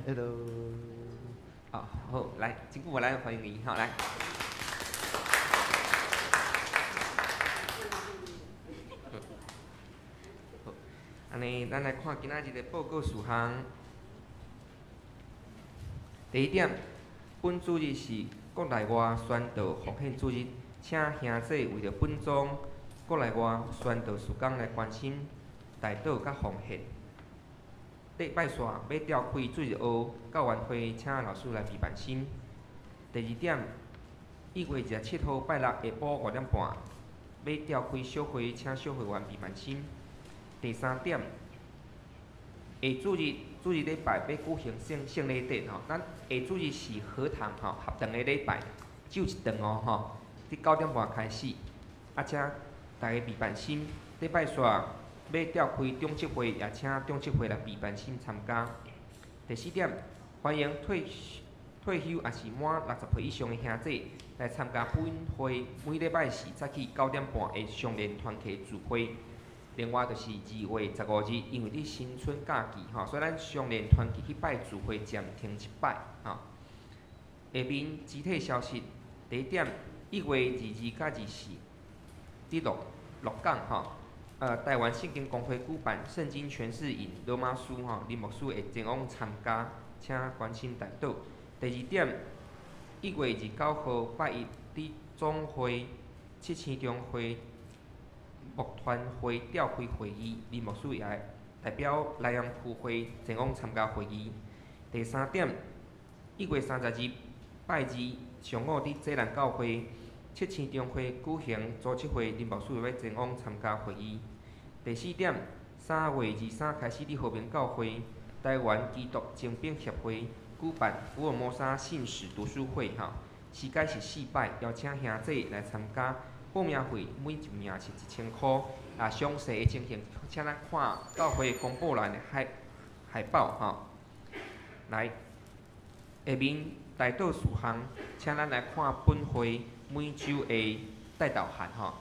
[SPEAKER 2] Hello。
[SPEAKER 1] 哦，好，來，真久無來，歡迎你，好，來。好，按呢，咱來看今仔日的報告事項。第一點，本主日是國內外宣道奉獻主日，請兄弟為著本宗國內外宣道事工來關心、代禱佮奉獻。禮拜四欲召開主日學教員會，請老師來備辦心。第二點，1月27號拜六下晡5點半，欲召開小會，請小會員備辦心。第三點，下主日主日禮拜欲舉行聖聖禮典吼，咱下主日是合堂吼合堂的禮拜，只有一頓哦吼，佇9點半開始，啊，請大家備辦心。禮拜四欲召開長執會，也請長執會來備辦心參加。第四點，歡迎退退休抑是滿60歲以上的兄弟來參加本會每禮拜四早起9點半的相連團契聚會。另外就是2月15日，因為佇新春假期吼，所以咱相連團契彼擺聚會暫停一擺吼。下面肢體消息，第一點，1月22佮24，佇鹿鹿港吼，台灣聖經公會舉辦聖經詮釋營羅馬書吼，林牧師會前往參加，請關心代禱。第二點，1月29號拜一，佇總會七星中會牧團會召開會議，林牧師也會代表內陽區會前往參加會議。第三點，1月30日拜二上午，佇濟南教會七星中會舉行組織會，林牧師會前往參加會議。第四點，3月23開始，佇和平教會台灣基督精兵協會舉辦福爾摩沙信使讀書會，吼，時間是四擺，邀請兄弟來參加。報名費每一名是1000箍，啊，詳細的情形，請咱看教會公布欄的海海報吼。來，下面代禱事項，請咱來看本會每週的代禱函吼，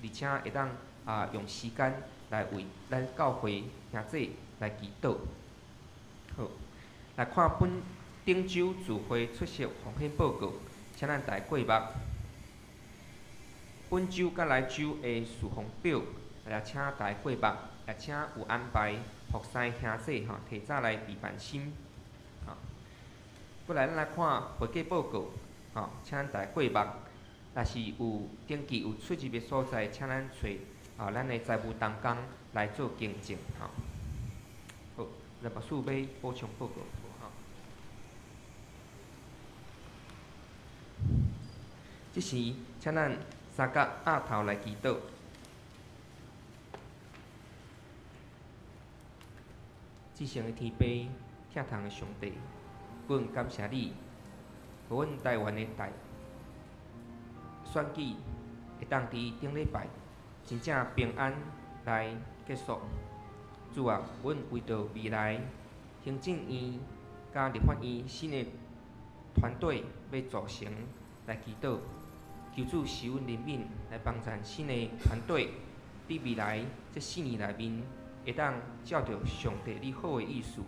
[SPEAKER 1] 而且會當啊用時間來為咱教會兄弟來祈禱。好，來看本頂週聚會出席奉獻報告，請咱大家過目。本週佮來週的事奉表，也請大家過目，也請有安排服侍兄弟吼，提早來備辦心。吼，過來咱來看會計報告，吼，請大家過目。若是有登記有出入的所在，請咱揣啊，咱的財務同工來做更正，吼。好，來牧師欲補充報告。這時，請咱三角額頭來祈禱。至聖的天父，疼痛的上帝，阮感謝你，予阮台灣的大選舉會當佇頂禮拜真正平安來結束。主啊，阮為著未來行政院佮立法院新的團隊欲組成來祈禱。求主賜阮憐憫，來幫助新的團隊，佇未來這4年內面，會當照著上帝你好的意思，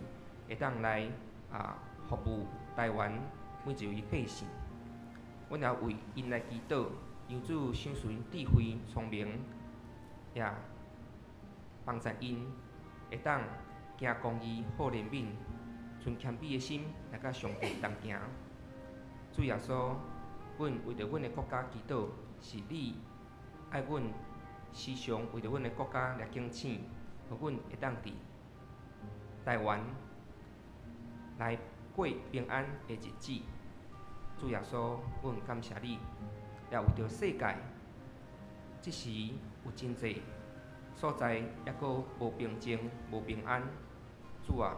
[SPEAKER 1] 會當來啊服務台灣每一位百姓。阮也為𪜶來祈禱，求主賞賜𪜶智慧、聰明，也幫助𪜶會當行公義、好憐憫，存謙卑的心來佮上帝同行。主耶穌，阮為著阮的國家祈禱，是你愛阮時常為著阮的國家來警醒，予阮會當佇台灣來過平安的日子。主耶穌，阮感謝你，也為著世界，這時有真濟所在猶閣無平靜、無平安。主啊，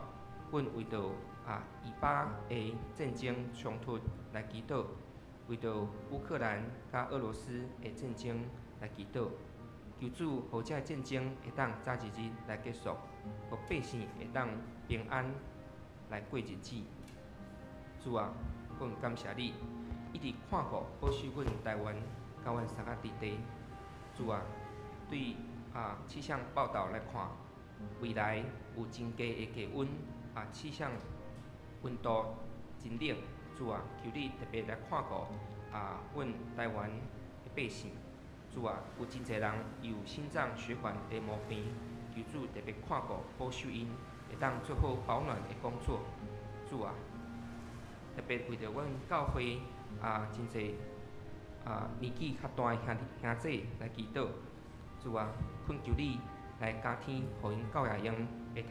[SPEAKER 1] 阮為著啊以巴的戰爭衝突來祈禱。為著烏克蘭佮俄羅斯的戰爭來祈禱，求主予這个戰爭會當早一日來結束，予百姓會當平安來過日子。主啊，阮感謝你，一直看顧保守阮台灣，佮阮三甲之地。主啊，對氣象報導來看，未來有真低的氣溫，氣象溫度真冷。主啊，求你特別來看顧阮台灣的百姓。主啊，有真濟人有心臟血管的毛病，求主特別看顧保守𪜶，會當做好保暖的工作。主啊，特別為著阮教會真濟年紀較大的兄弟兄姊來祈禱。主啊，懇求你來加添，予𪜶夠額用的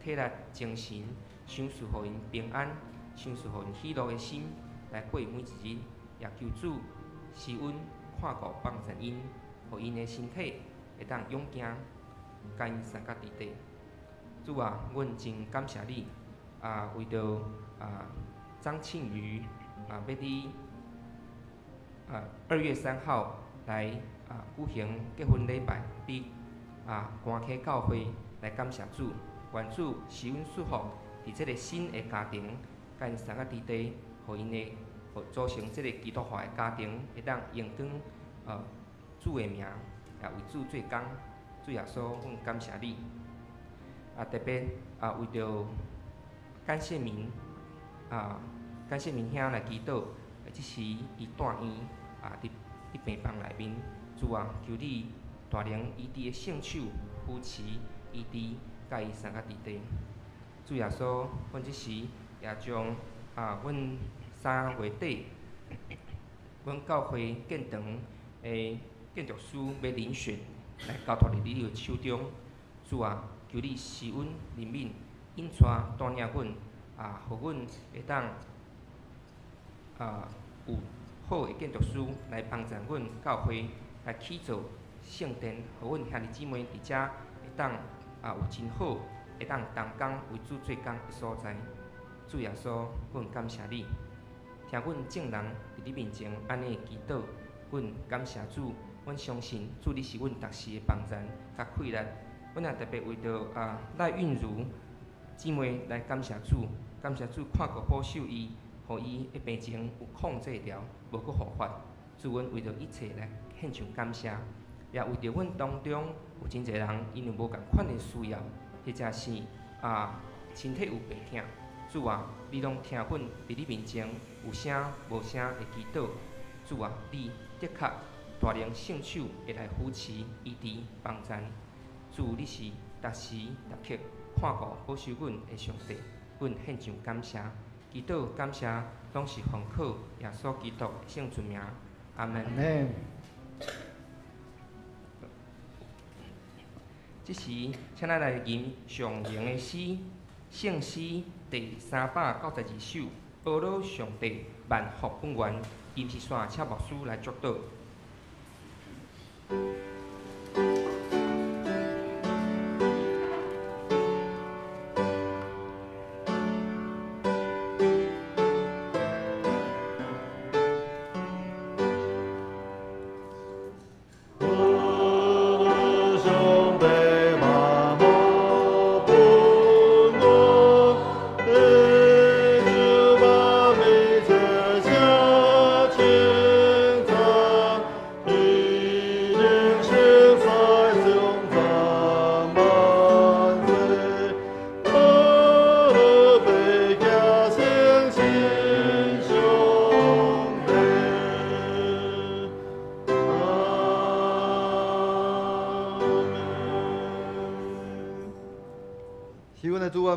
[SPEAKER 1] 體力、精神，賞賜予𪜶平安，賞賜予𪜶喜樂的心來過每一日。也求主施恩看顧幫助𪜶，予𪜶的身體會當勇健，佮𪜶相佮佇底。主啊，阮真感謝你，為著張慶瑜欲佇2月3號來舉行結婚禮拜，佇官溪教會來感謝主，願主賜阮祝福，佇這个新的家庭，佮𪜶相佮佇底，予𪜶的組成這个基督化的家庭，會當榮光主的名，也為主做工。主耶穌，阮感謝你。特別為著感謝民感謝民兄來祈禱，這時伊住院佇病房內面，主啊，求你大能醫治的聖手扶持醫治，佮伊相佮佇底。主耶穌，阮這時也將阮3月底，阮教會建堂的建築師欲遴選，來交託佇你的手中。主啊，求你施恩憐憫，引帶帶領阮，予阮會當有好的建築師來幫助阮教會來起造聖殿，予阮兄弟姊妹佇遮會當有真好，會當同工為主做工的所在。主耶穌，阮感謝你，聽阮眾人佇你面前按呢祈禱，阮感謝主，阮相信主你是阮逐時的幫助佮氣力。阮也特別為著賴韻如姊妹來感謝主，感謝主看顧保守伊，予伊的病情有控制牢，無閣復發。主，阮為著一切來獻上感謝，也為著阮當中有真濟人𪜶有無仝款的需要，或者是身體有病痛。主啊，你攏聽阮佇你面前有聲無聲的祈禱。主啊，你的確大能聖手會來扶持、醫治、幫助。主，你是逐時逐刻看顧保守阮的上帝，阮獻上感謝，祈禱感謝，攏是奉靠耶穌基督的聖尊名，阿門。這時，請咱來吟上榮的詩，聖詩第392首，阿羅上帝萬福本願，金石山請牧師來祝禱。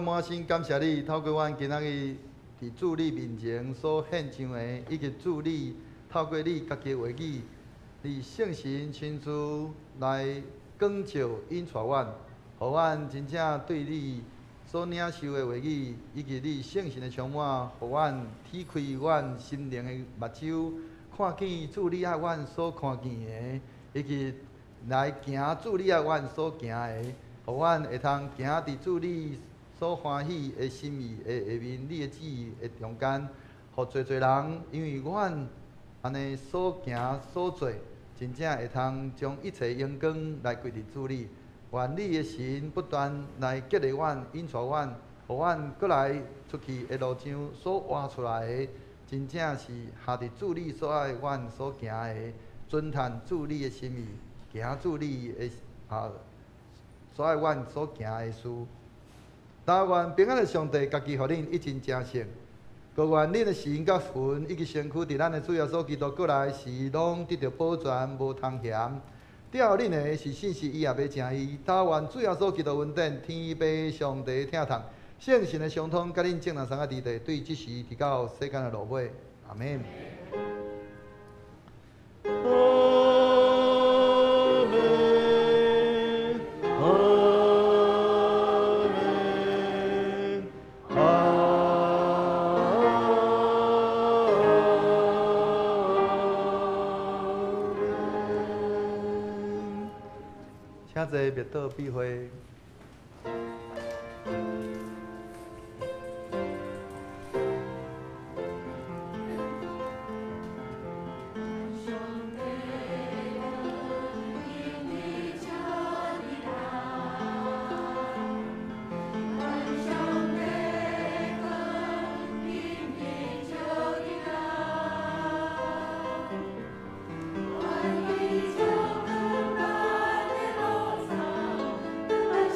[SPEAKER 2] 滿心感謝你，透過阮今仔日佇主你面前所獻上的，以及主你透過你家己的話語，你聖神親自來光照引帶阮，予阮真正對你所領受的話語，以及你聖神的充滿，予阮啟開阮心靈的目睭，看見主你愛阮所看見的，以及來行主你愛阮所行的，予阮會通行佇主你所歡喜的心意的下面，你的旨意的中間，予濟濟人因為阮按呢所行所做，真正會通將一切榮光來歸佇主你。願你的神不斷來激勵阮、引帶阮，予阮閣來出去的路上所活出來的，真正是合佇主你所愛阮所行的，遵趁主你的心意，行主你的所愛阮所行的事。但願平安的上帝家己予恁一盡成聖，閣願恁的神佮魂以及身軀，佇咱的主耶穌基督閣來時，攏得著保全，無通嫌。疼恁的是信實，伊也欲成伊。但願主耶穌基督恩典，天父上帝疼痛，聖神的相通，佮恁眾人三個弟弟，對這時直到世間的落尾。阿們。
[SPEAKER 4] 阿們，阿們，阿們。
[SPEAKER 2] 請坐，默禱閉會。
[SPEAKER 3] 願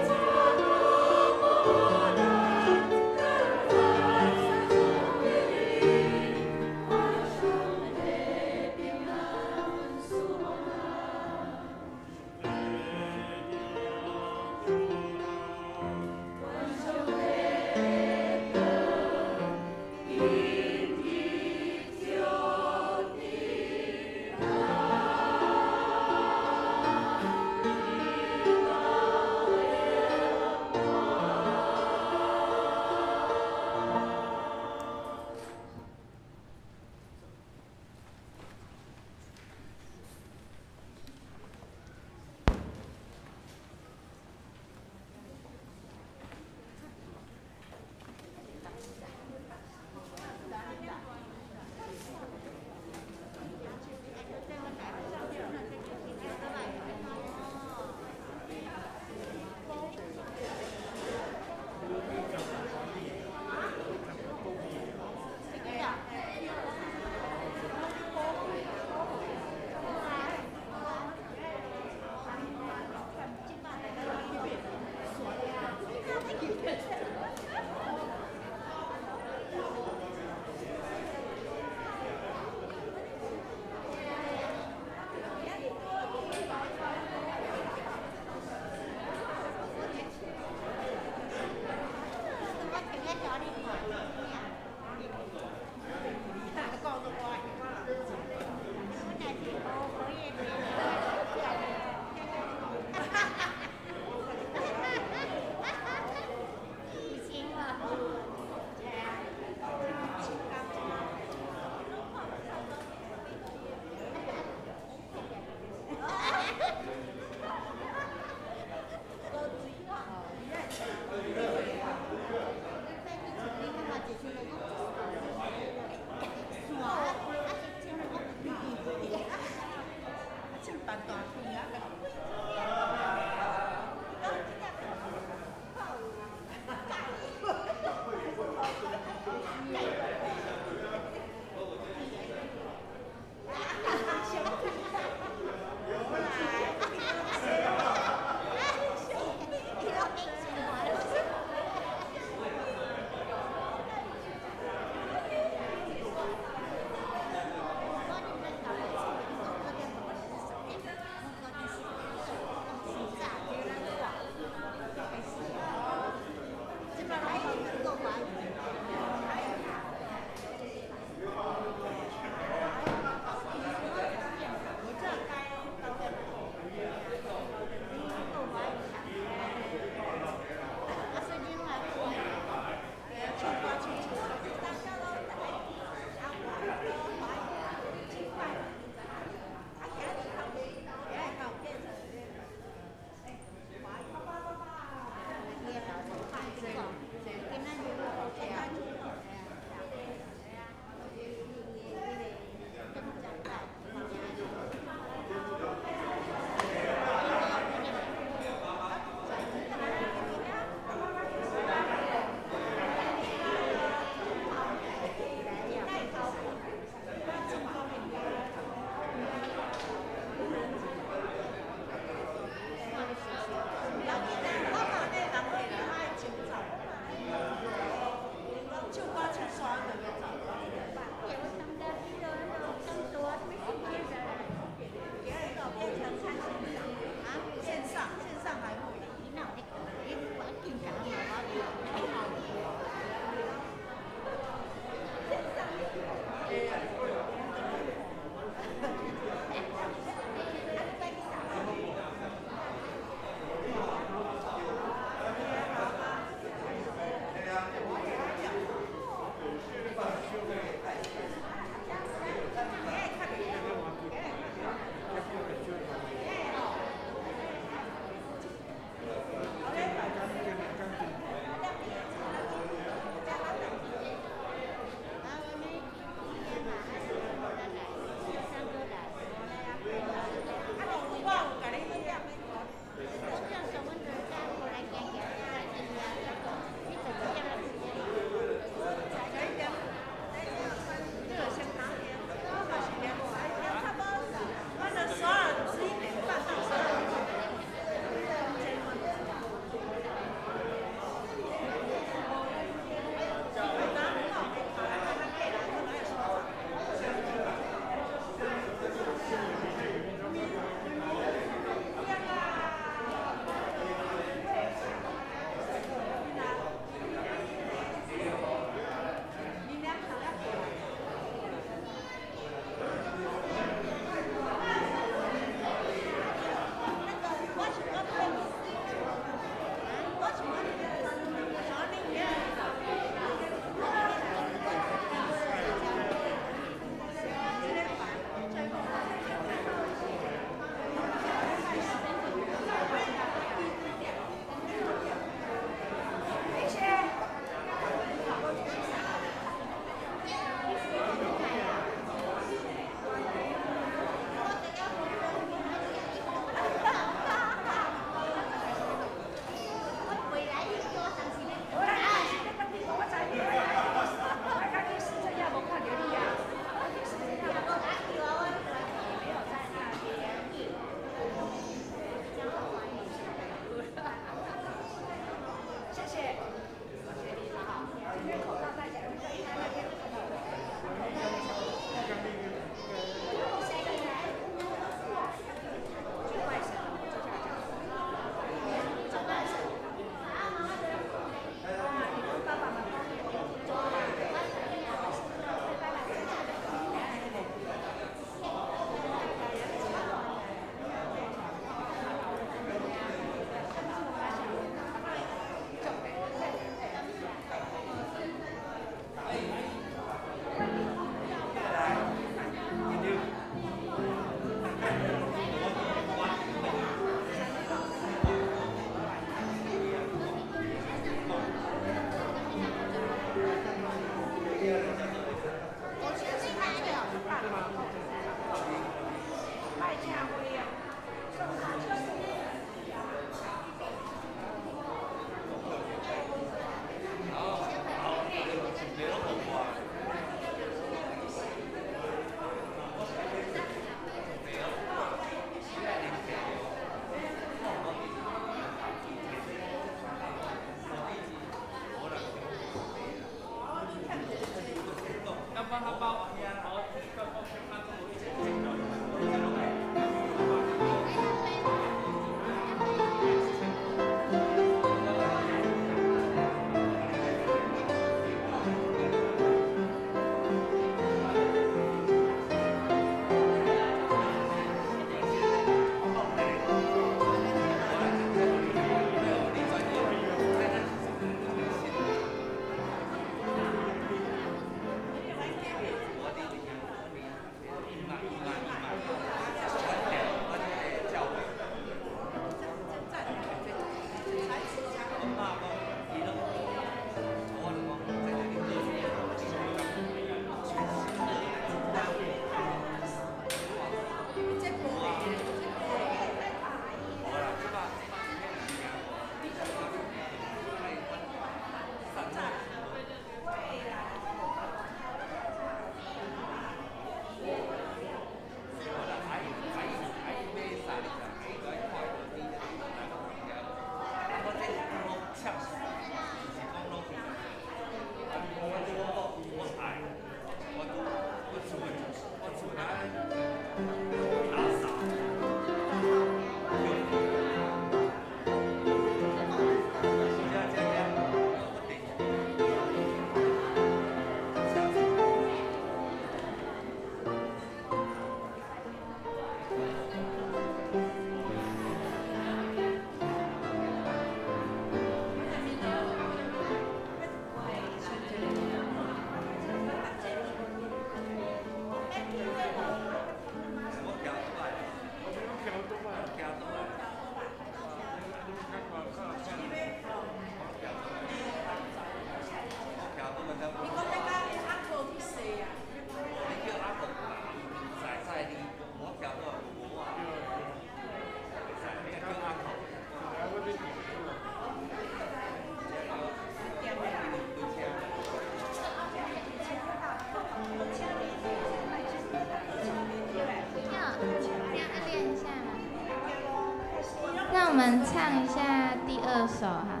[SPEAKER 5] 那我们唱一下第二首哈。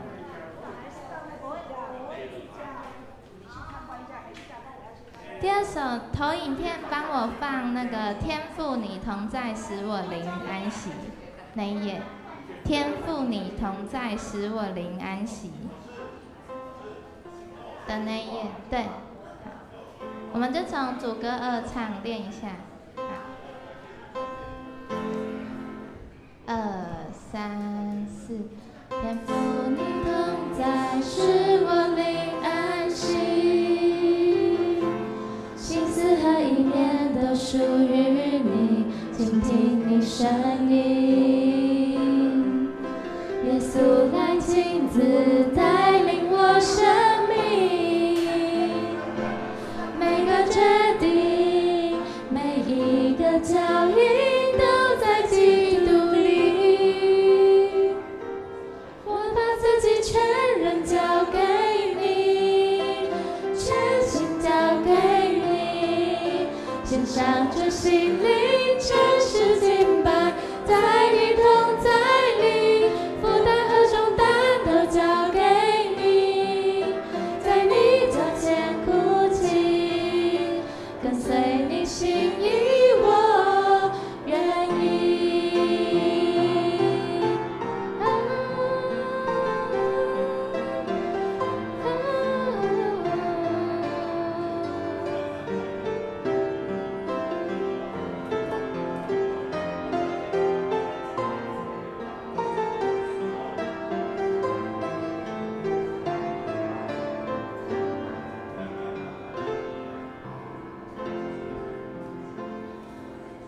[SPEAKER 5] 第二首投影片帮我放那个天父你同在，使我灵安息那一页。天父你同在，使我灵安息的那一页，对，我们就从主歌二唱练一下。2、3、4，天父你同在，使我灵安息，心思和意念都属于你，倾听你声音，耶稣来亲自带领我生命，每个决定，每一个脚印都在基督里，我把自己全人交给你，全心交给你，献上这心灵，诚实敬拜，在你同在里，负担和重担都交给你，在你脚前哭泣，跟随你心意，我愿意。啊啊。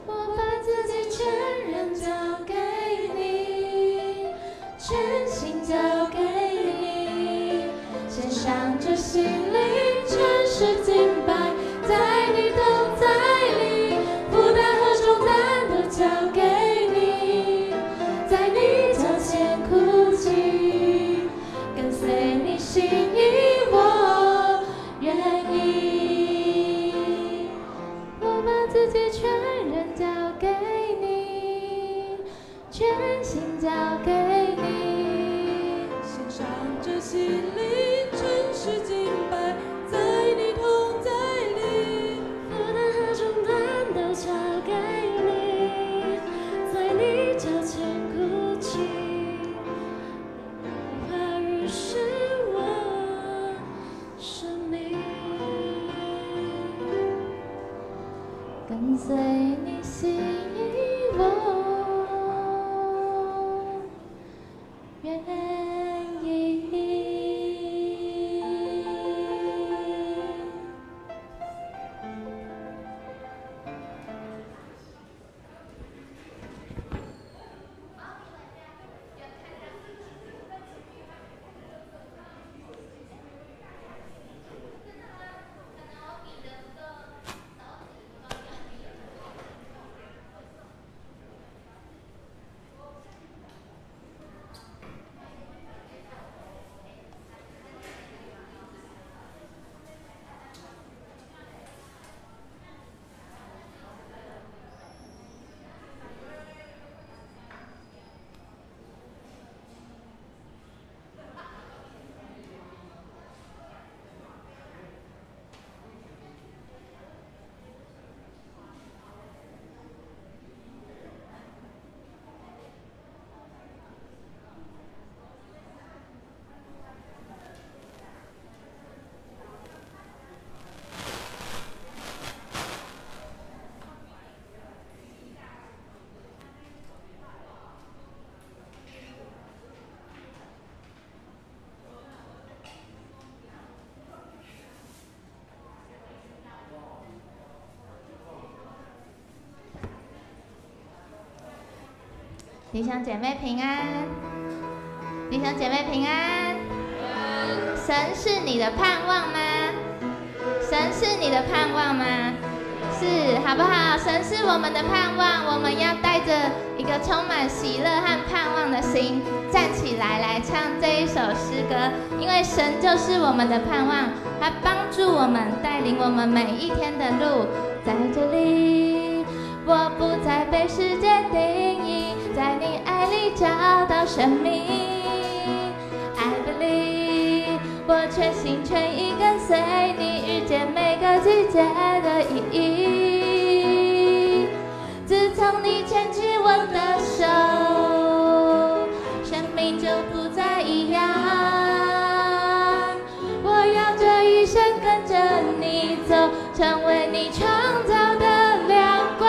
[SPEAKER 5] 我把自己全人交给你，全心交给你，献上这心灵，诚实敬拜，在你同在里，负担和重担都交给你，在你脚前哭泣，跟随你心意，我愿意。我把自己全人交给你，全心交给你，
[SPEAKER 6] 献上这心灵，诚实敬拜，在你同在里，
[SPEAKER 7] 负担和重担都交给你，在你脚前哭泣，话语是我生命。
[SPEAKER 5] 跟随你心意，我愿意。弟兄姐妹平安，弟兄姐妹平安。神是你的盼望吗？神是你的盼望吗？是，好不好？神是我们的盼望，我们要带着一个充满喜乐和盼望的心站起来，来唱这一首诗歌，因为神就是我们的盼望，他帮助我们，带领我们每一天的路。在这里，我不再被世界定义，在你爱里裡找到生命。I believe，我全心全意跟隨你，遇見每個季節的意義。自從你牽起我的手，生命就不再一樣。我要這一生跟着你走，成為你創造的亮光。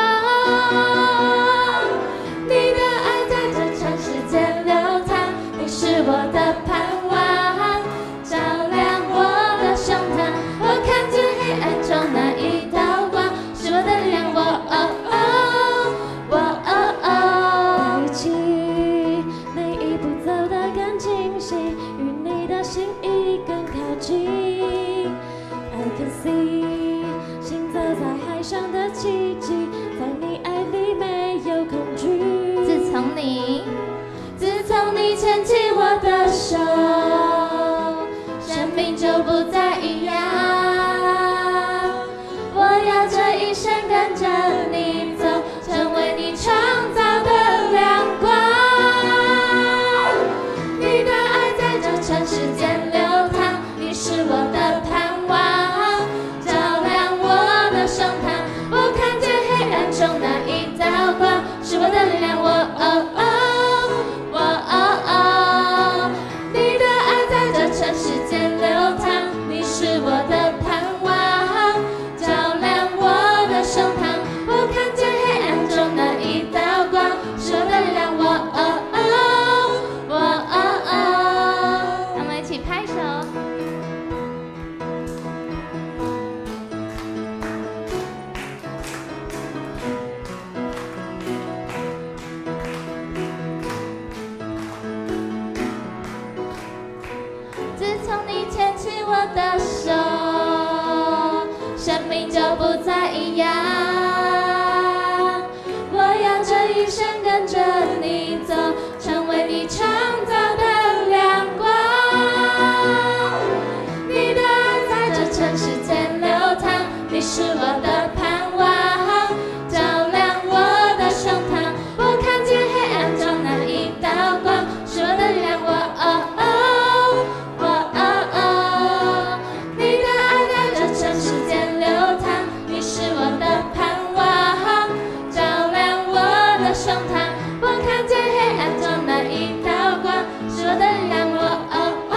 [SPEAKER 5] 你的愛在這塵世間流淌，你是我的盼望，照亮我的胸膛。我看見黑暗中那一道光，是我的力量。我哦哦，我哦哦。
[SPEAKER 7] 帶起每一步走得更清晰，與你的心意更靠近。I can see，行走在海上的奇蹟，在你愛裡沒有恐懼。
[SPEAKER 5] 自從你牽起我的手，生命就不再一樣。我要這一生跟着你走，成為你創造的亮光。你的愛在這塵世間流淌，你是我的盼望，照亮我的胸膛。我看見黑暗中那一道光，是我的力量。我哦哦，我哦哦。你的愛在這塵世間流淌，你是我的盼望，照亮我的胸膛。我看見黑暗中那一道光，是我的力量。我哦哦，我哦哦。让我們一起拍手。自從你牽起我的手，生命就不再一樣。我要這一生跟着你走，成為你創造的亮光。你的愛在這塵世間流淌，你是我的盼望，照亮我的胸膛。我看見黑暗中那一道光，是我的力量。我哦哦，我哦哦。你的愛在這塵世間流淌，你是我的盼望，照亮我的胸膛。我看見黑暗中那一道光，是我的力量。我哦哦，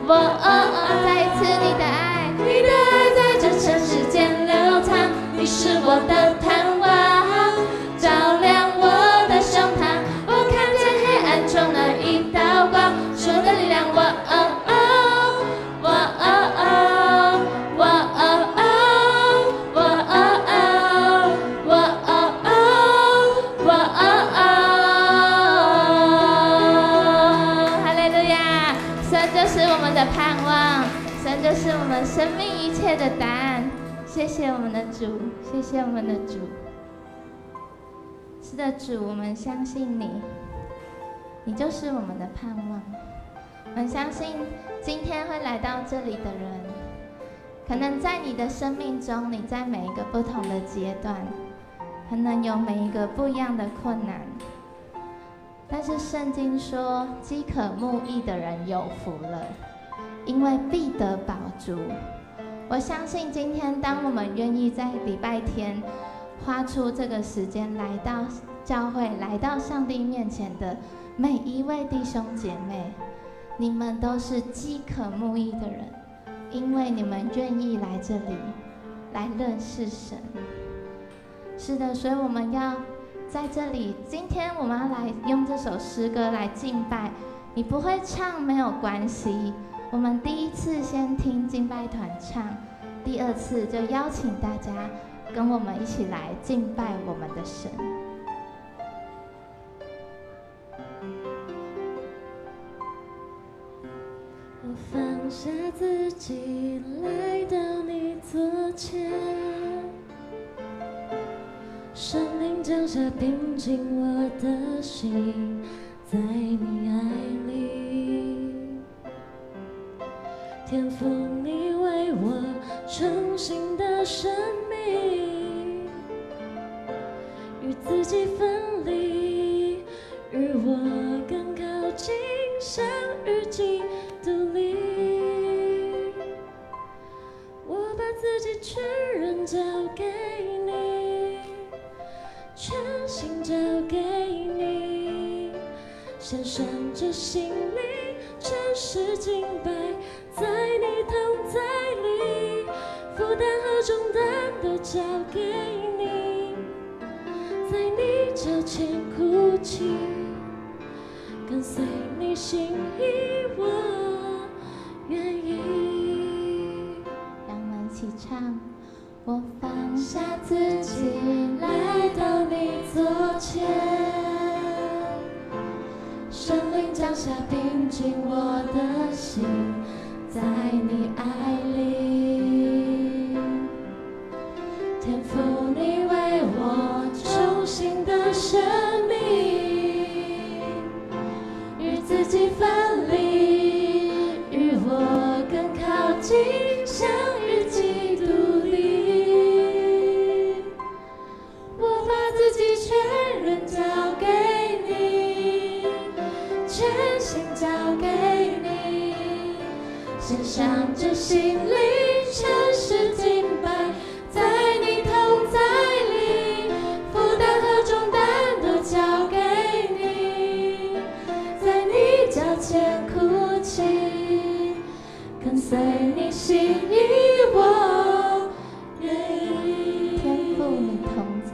[SPEAKER 5] 我哦哦。再一次，你的愛，你的愛在這塵世間流淌，你是我的盼望，照亮我的胸膛。我看見黑暗中那一道光，是我的力量。我哦哦，我哦哦，我哦哦，我哦哦，我哦哦，我哦哦。哈利路亞！神就是我們的盼望，神就是我們生命一切的答案。謝謝我們的主，謝謝我們的主。是的，主，我們相信你，你就是我們的盼望。我們相信今天會來到這裡的人，可能在你的生命中，你在每一個不同的階段，可能有每一個不一樣的困難。但是聖經說，飢渴慕義的人有福了，因為必得飽足。我相信今天，當我們願意在禮拜天花出這個時間來到教會，來到上帝面前的每一位弟兄姐妹，你們都是飢渴慕義的人，因為你們願意來這裡來認識神。是的，所以我們要在這裡，今天我們要來用這首詩歌來敬拜。你不會唱沒有關係，我們第一次先聽敬拜團唱，第二次就邀請大家跟我們一起來敬拜我們的神。
[SPEAKER 7] 我放下自己，來到你座前，聖靈降下平靜我的心，在你愛裡，天父你為我成新的生命，與自己分離，與我更靠近，相遇基督裡。我把自己全人交給你，全心交給你，獻上這心靈，誠實敬拜，在你同在裡，負擔和重擔都交給你，在你腳前哭泣，跟隨你心意，我願意。
[SPEAKER 5] 讓我們一起唱。我放下自己，來到你座前，聖靈降下平靜我的心，在你愛裡，天父你為我重新的生命，與自己分離，與我更靠近，相遇基督裡。我把自己全人交給你，全心交給你，獻上這心靈，誠實敬拜，在你同在裡，負擔和重擔都交給你，在你腳前哭泣，跟隨你心意，我願意。天父你同在，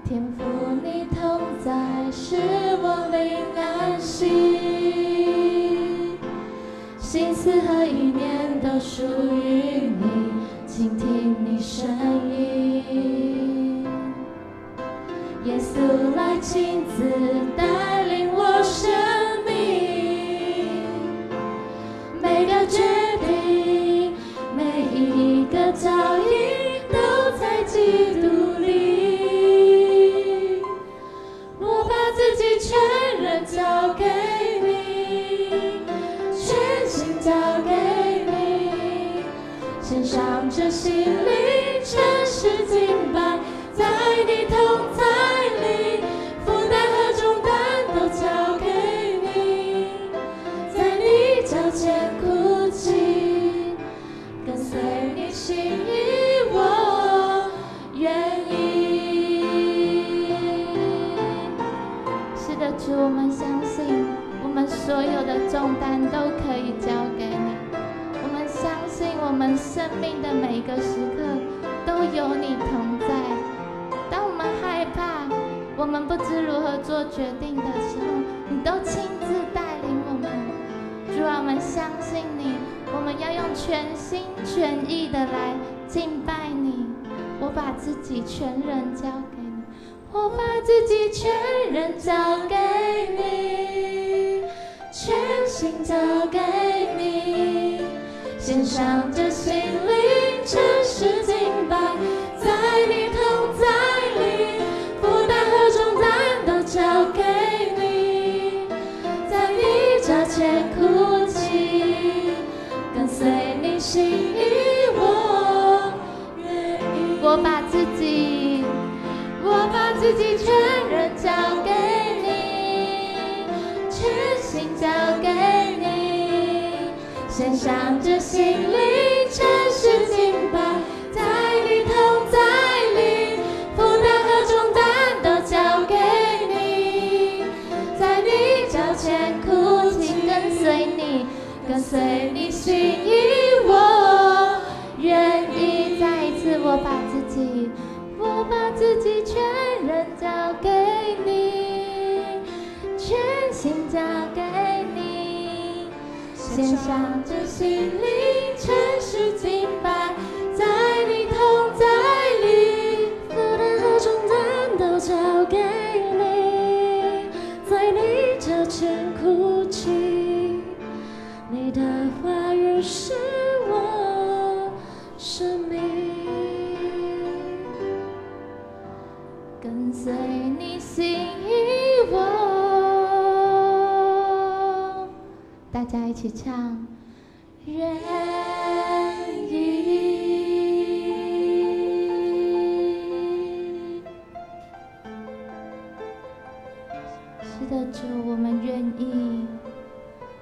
[SPEAKER 5] 天父你同在，使我靈安息，心思和意念都屬於你，傾聽你聲音。耶穌來親自帶領我生命，每個決定，每一個腳印，都在基督裡。我把自己全人交給你，全心交給你，獻上這心靈，誠實敬拜，在你同在裡，負擔和重擔都交給你，在你腳前哭泣，跟隨你心意，我願意。是的，主，我們相信，我們所有的重擔都可以交給你。我們相信，我們生命的每一個時刻都有你同在。當我們害怕，我們不知如何做決定的時候，你都親自帶領我們。主啊，我們相信你，我們要用全心全意的來敬拜你。我把自己全人交給你，我把自己全人交給你，全心交給你，獻上這心靈，誠實敬拜，在你同在裡，負擔和重擔都交給你，在你腳前哭泣，跟隨你心意，我願意。我把自己，我把自己全人交給你，全心交給你，獻上這心靈，誠實敬拜，在你同在裡，負擔和重擔都交給你，在你腳前哭泣，跟隨你，跟隨你心意，我願意。再一次，我把自己，我把自己全人交給你，全心交給你，獻上這心靈，誠實敬拜，在你同在裡，
[SPEAKER 7] 負擔和重擔都交給你，在你腳前哭泣，你的話語是我生命，
[SPEAKER 5] 跟隨你心意，我。大家一起唱，願意。是的，主，我們願意，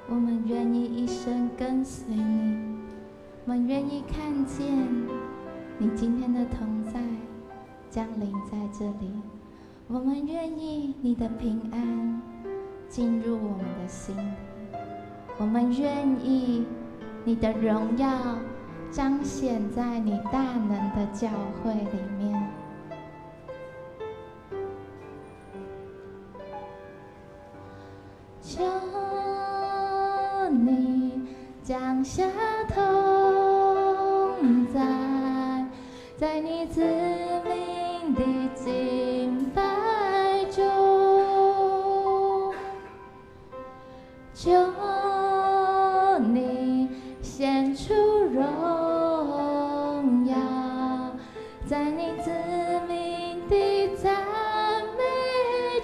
[SPEAKER 5] 我們願意一生跟隨你，我們願意看見你今天的同在降臨在這裡，我們願意你的平安進入我們的心裡，我們願意你的榮耀彰顯在你大能的教會裡面。求你降下同在，在你子民的敬拜中，求你顯出榮耀，在你子民的讚美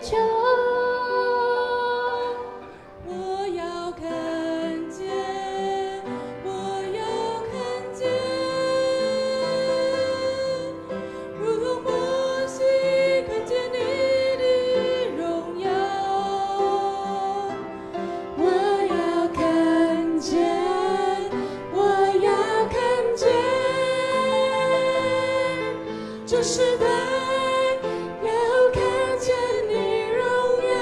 [SPEAKER 5] 中。
[SPEAKER 6] 我要看見，我要看見，如同摩西看見你的榮耀。我要看見，我要看見，這時代要看見你榮耀。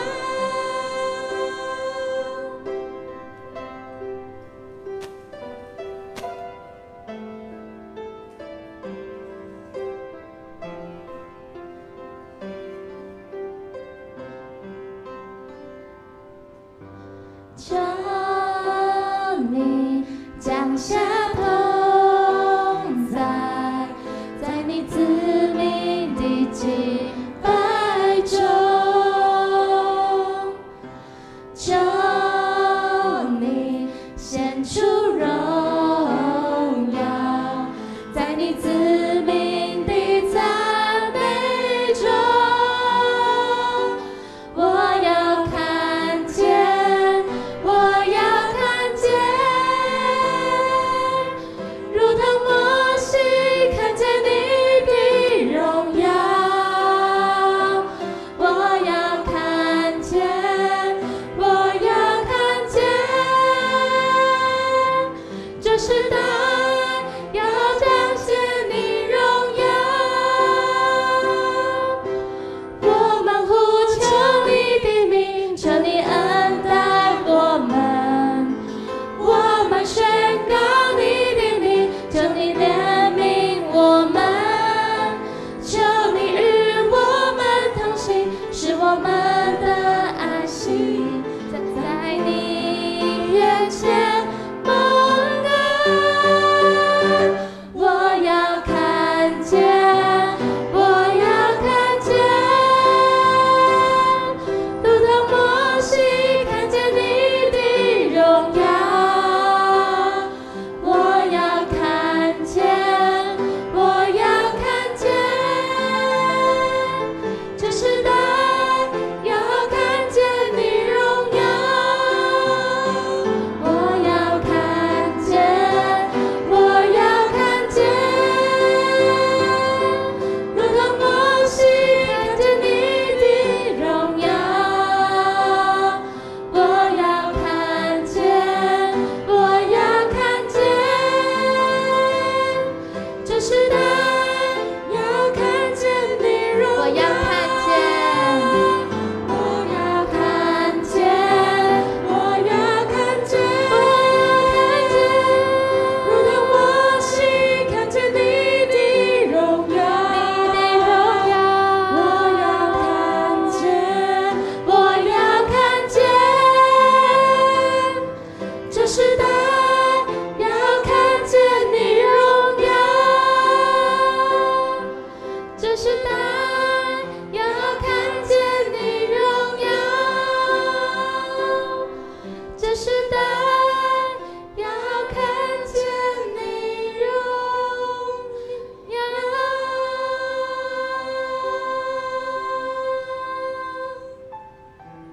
[SPEAKER 5] 求你降下同在，在你子民的敬拜中，求你顯出榮耀，在你子民的讚美中，我要看見，我要看見，如同摩西看見你的榮耀。我要看見，我要看見，這時代要彰顯你榮耀。我們呼求你的名，求你恩待我們。我們宣告你的名，求你憐憫我們。求你與我們同行，使我們的安息在你眼前蒙恩。我要看見，我要看見，如同摩西看見你的榮耀。我要看見，我要看見，這時代要看見你榮耀。我要看見，我要看見，如同摩西看見你的榮耀。我要看見，我要看見，這時代
[SPEAKER 6] 要看見你榮耀。
[SPEAKER 5] 我要看見，
[SPEAKER 6] 我要看見，我要看見，
[SPEAKER 5] 我要看見，
[SPEAKER 6] 如同摩西看見你的榮耀。
[SPEAKER 5] 你的榮耀。
[SPEAKER 6] 我要看見，
[SPEAKER 5] 我要看見，
[SPEAKER 6] 這時代要看見你榮耀。
[SPEAKER 5] 這時代要看見你榮耀，這時代要看見你榮耀。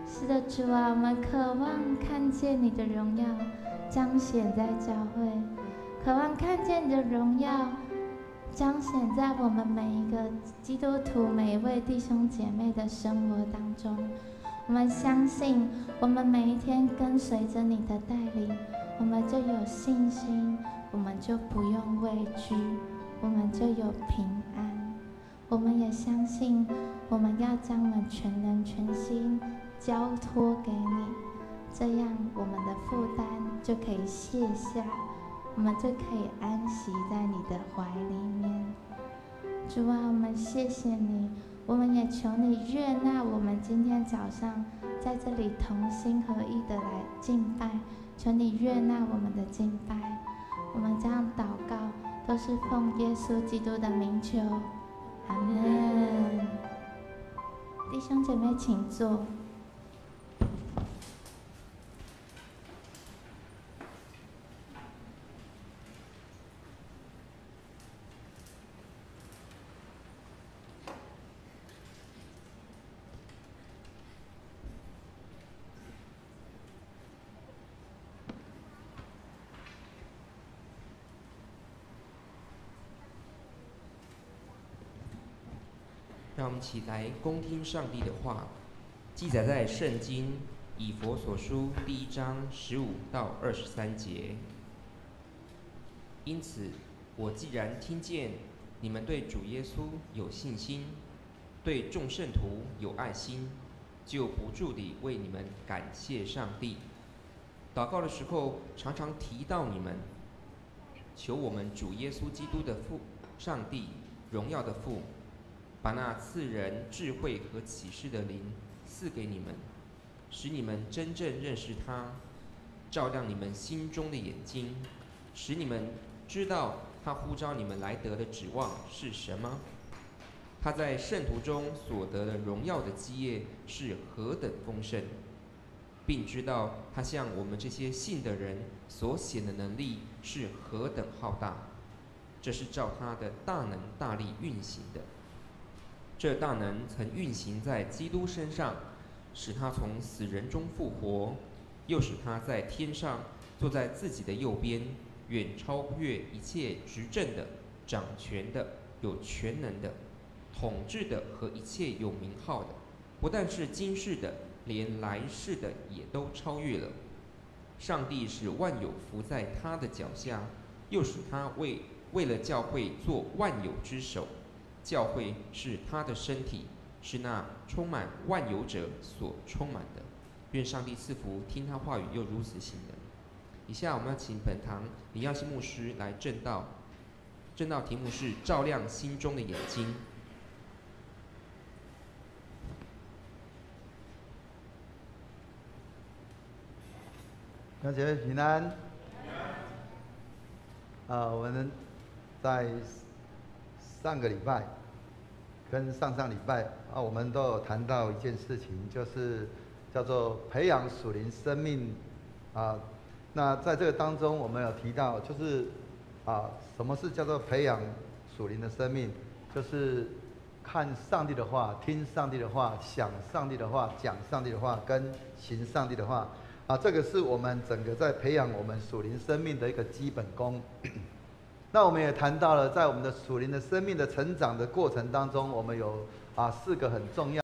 [SPEAKER 5] 是的，主啊，我們渴望看見你的榮耀彰顯在教會，渴望看見你的榮耀彰顯在我們每一個基督徒、每一位弟兄姐妹的生活當中。我们相信，我们每一天跟随着你的带领，我们就有信心，我们就不用畏惧，我们就有平安。我们也相信，我们要将我们全人全心交托给你，这样我们的负担就可以卸下，我们就可以安息在你的怀里面。主啊，我们谢谢你，我们也求你悦纳我们今天早上在这里同心合意的来敬拜，求你悦纳我们的敬拜。我们这样祷告，都是奉耶稣基督的名求，阿们。弟兄姐妹，请坐。
[SPEAKER 1] 让我们起来恭听上帝的话，记载在圣经以弗所书第1章15到23节。因此，我既然听见你们对主耶稣有信心，对众圣徒有爱心，就不住地为你们感谢上帝。祷告的时候，常常提到你们，求我们主耶稣基督的父，上帝荣耀的父，把那赐人智慧和启示的灵赐给你们，使你们真正认识他，照亮你们心中的眼睛，使你们知道他呼召你们来得的指望是什么，他在圣徒中所得的荣耀的基业是何等丰盛，并知道他向我们这些信的人所显的能力是何等浩大，这是照他的大能大力运行的。这大能曾运行在基督身上，使他从死人中复活，又使他在天上坐在自己的右边，远超越一切执政的、掌权的、有权能的、统治的和一切有名号的，不但是今世的，连来世的也都超越了。上帝使万有伏在他的脚下，又使他为了教会做万有之首。教会是他的身体，是那充满万有者所充满的。愿上帝赐福听他话语又如此行的。以下我们要请本堂李耀新牧师来证道，证道题目是照亮心中的眼睛。
[SPEAKER 2] 大家平安。我们在上个礼拜跟上上礼拜啊，我们都有谈到一件事情，就是叫做培养属灵生命啊。那在这个当中，我们有提到，就是什么是叫做培养属灵的生命？就是看上帝的话，听上帝的话，想上帝的话，讲上帝的话，跟行上帝的话啊。这个是我们整个在培养我们属灵生命的一个基本功。那我们也谈到了，在我们的属灵的生命的成长的过程当中，我们有4个很重要。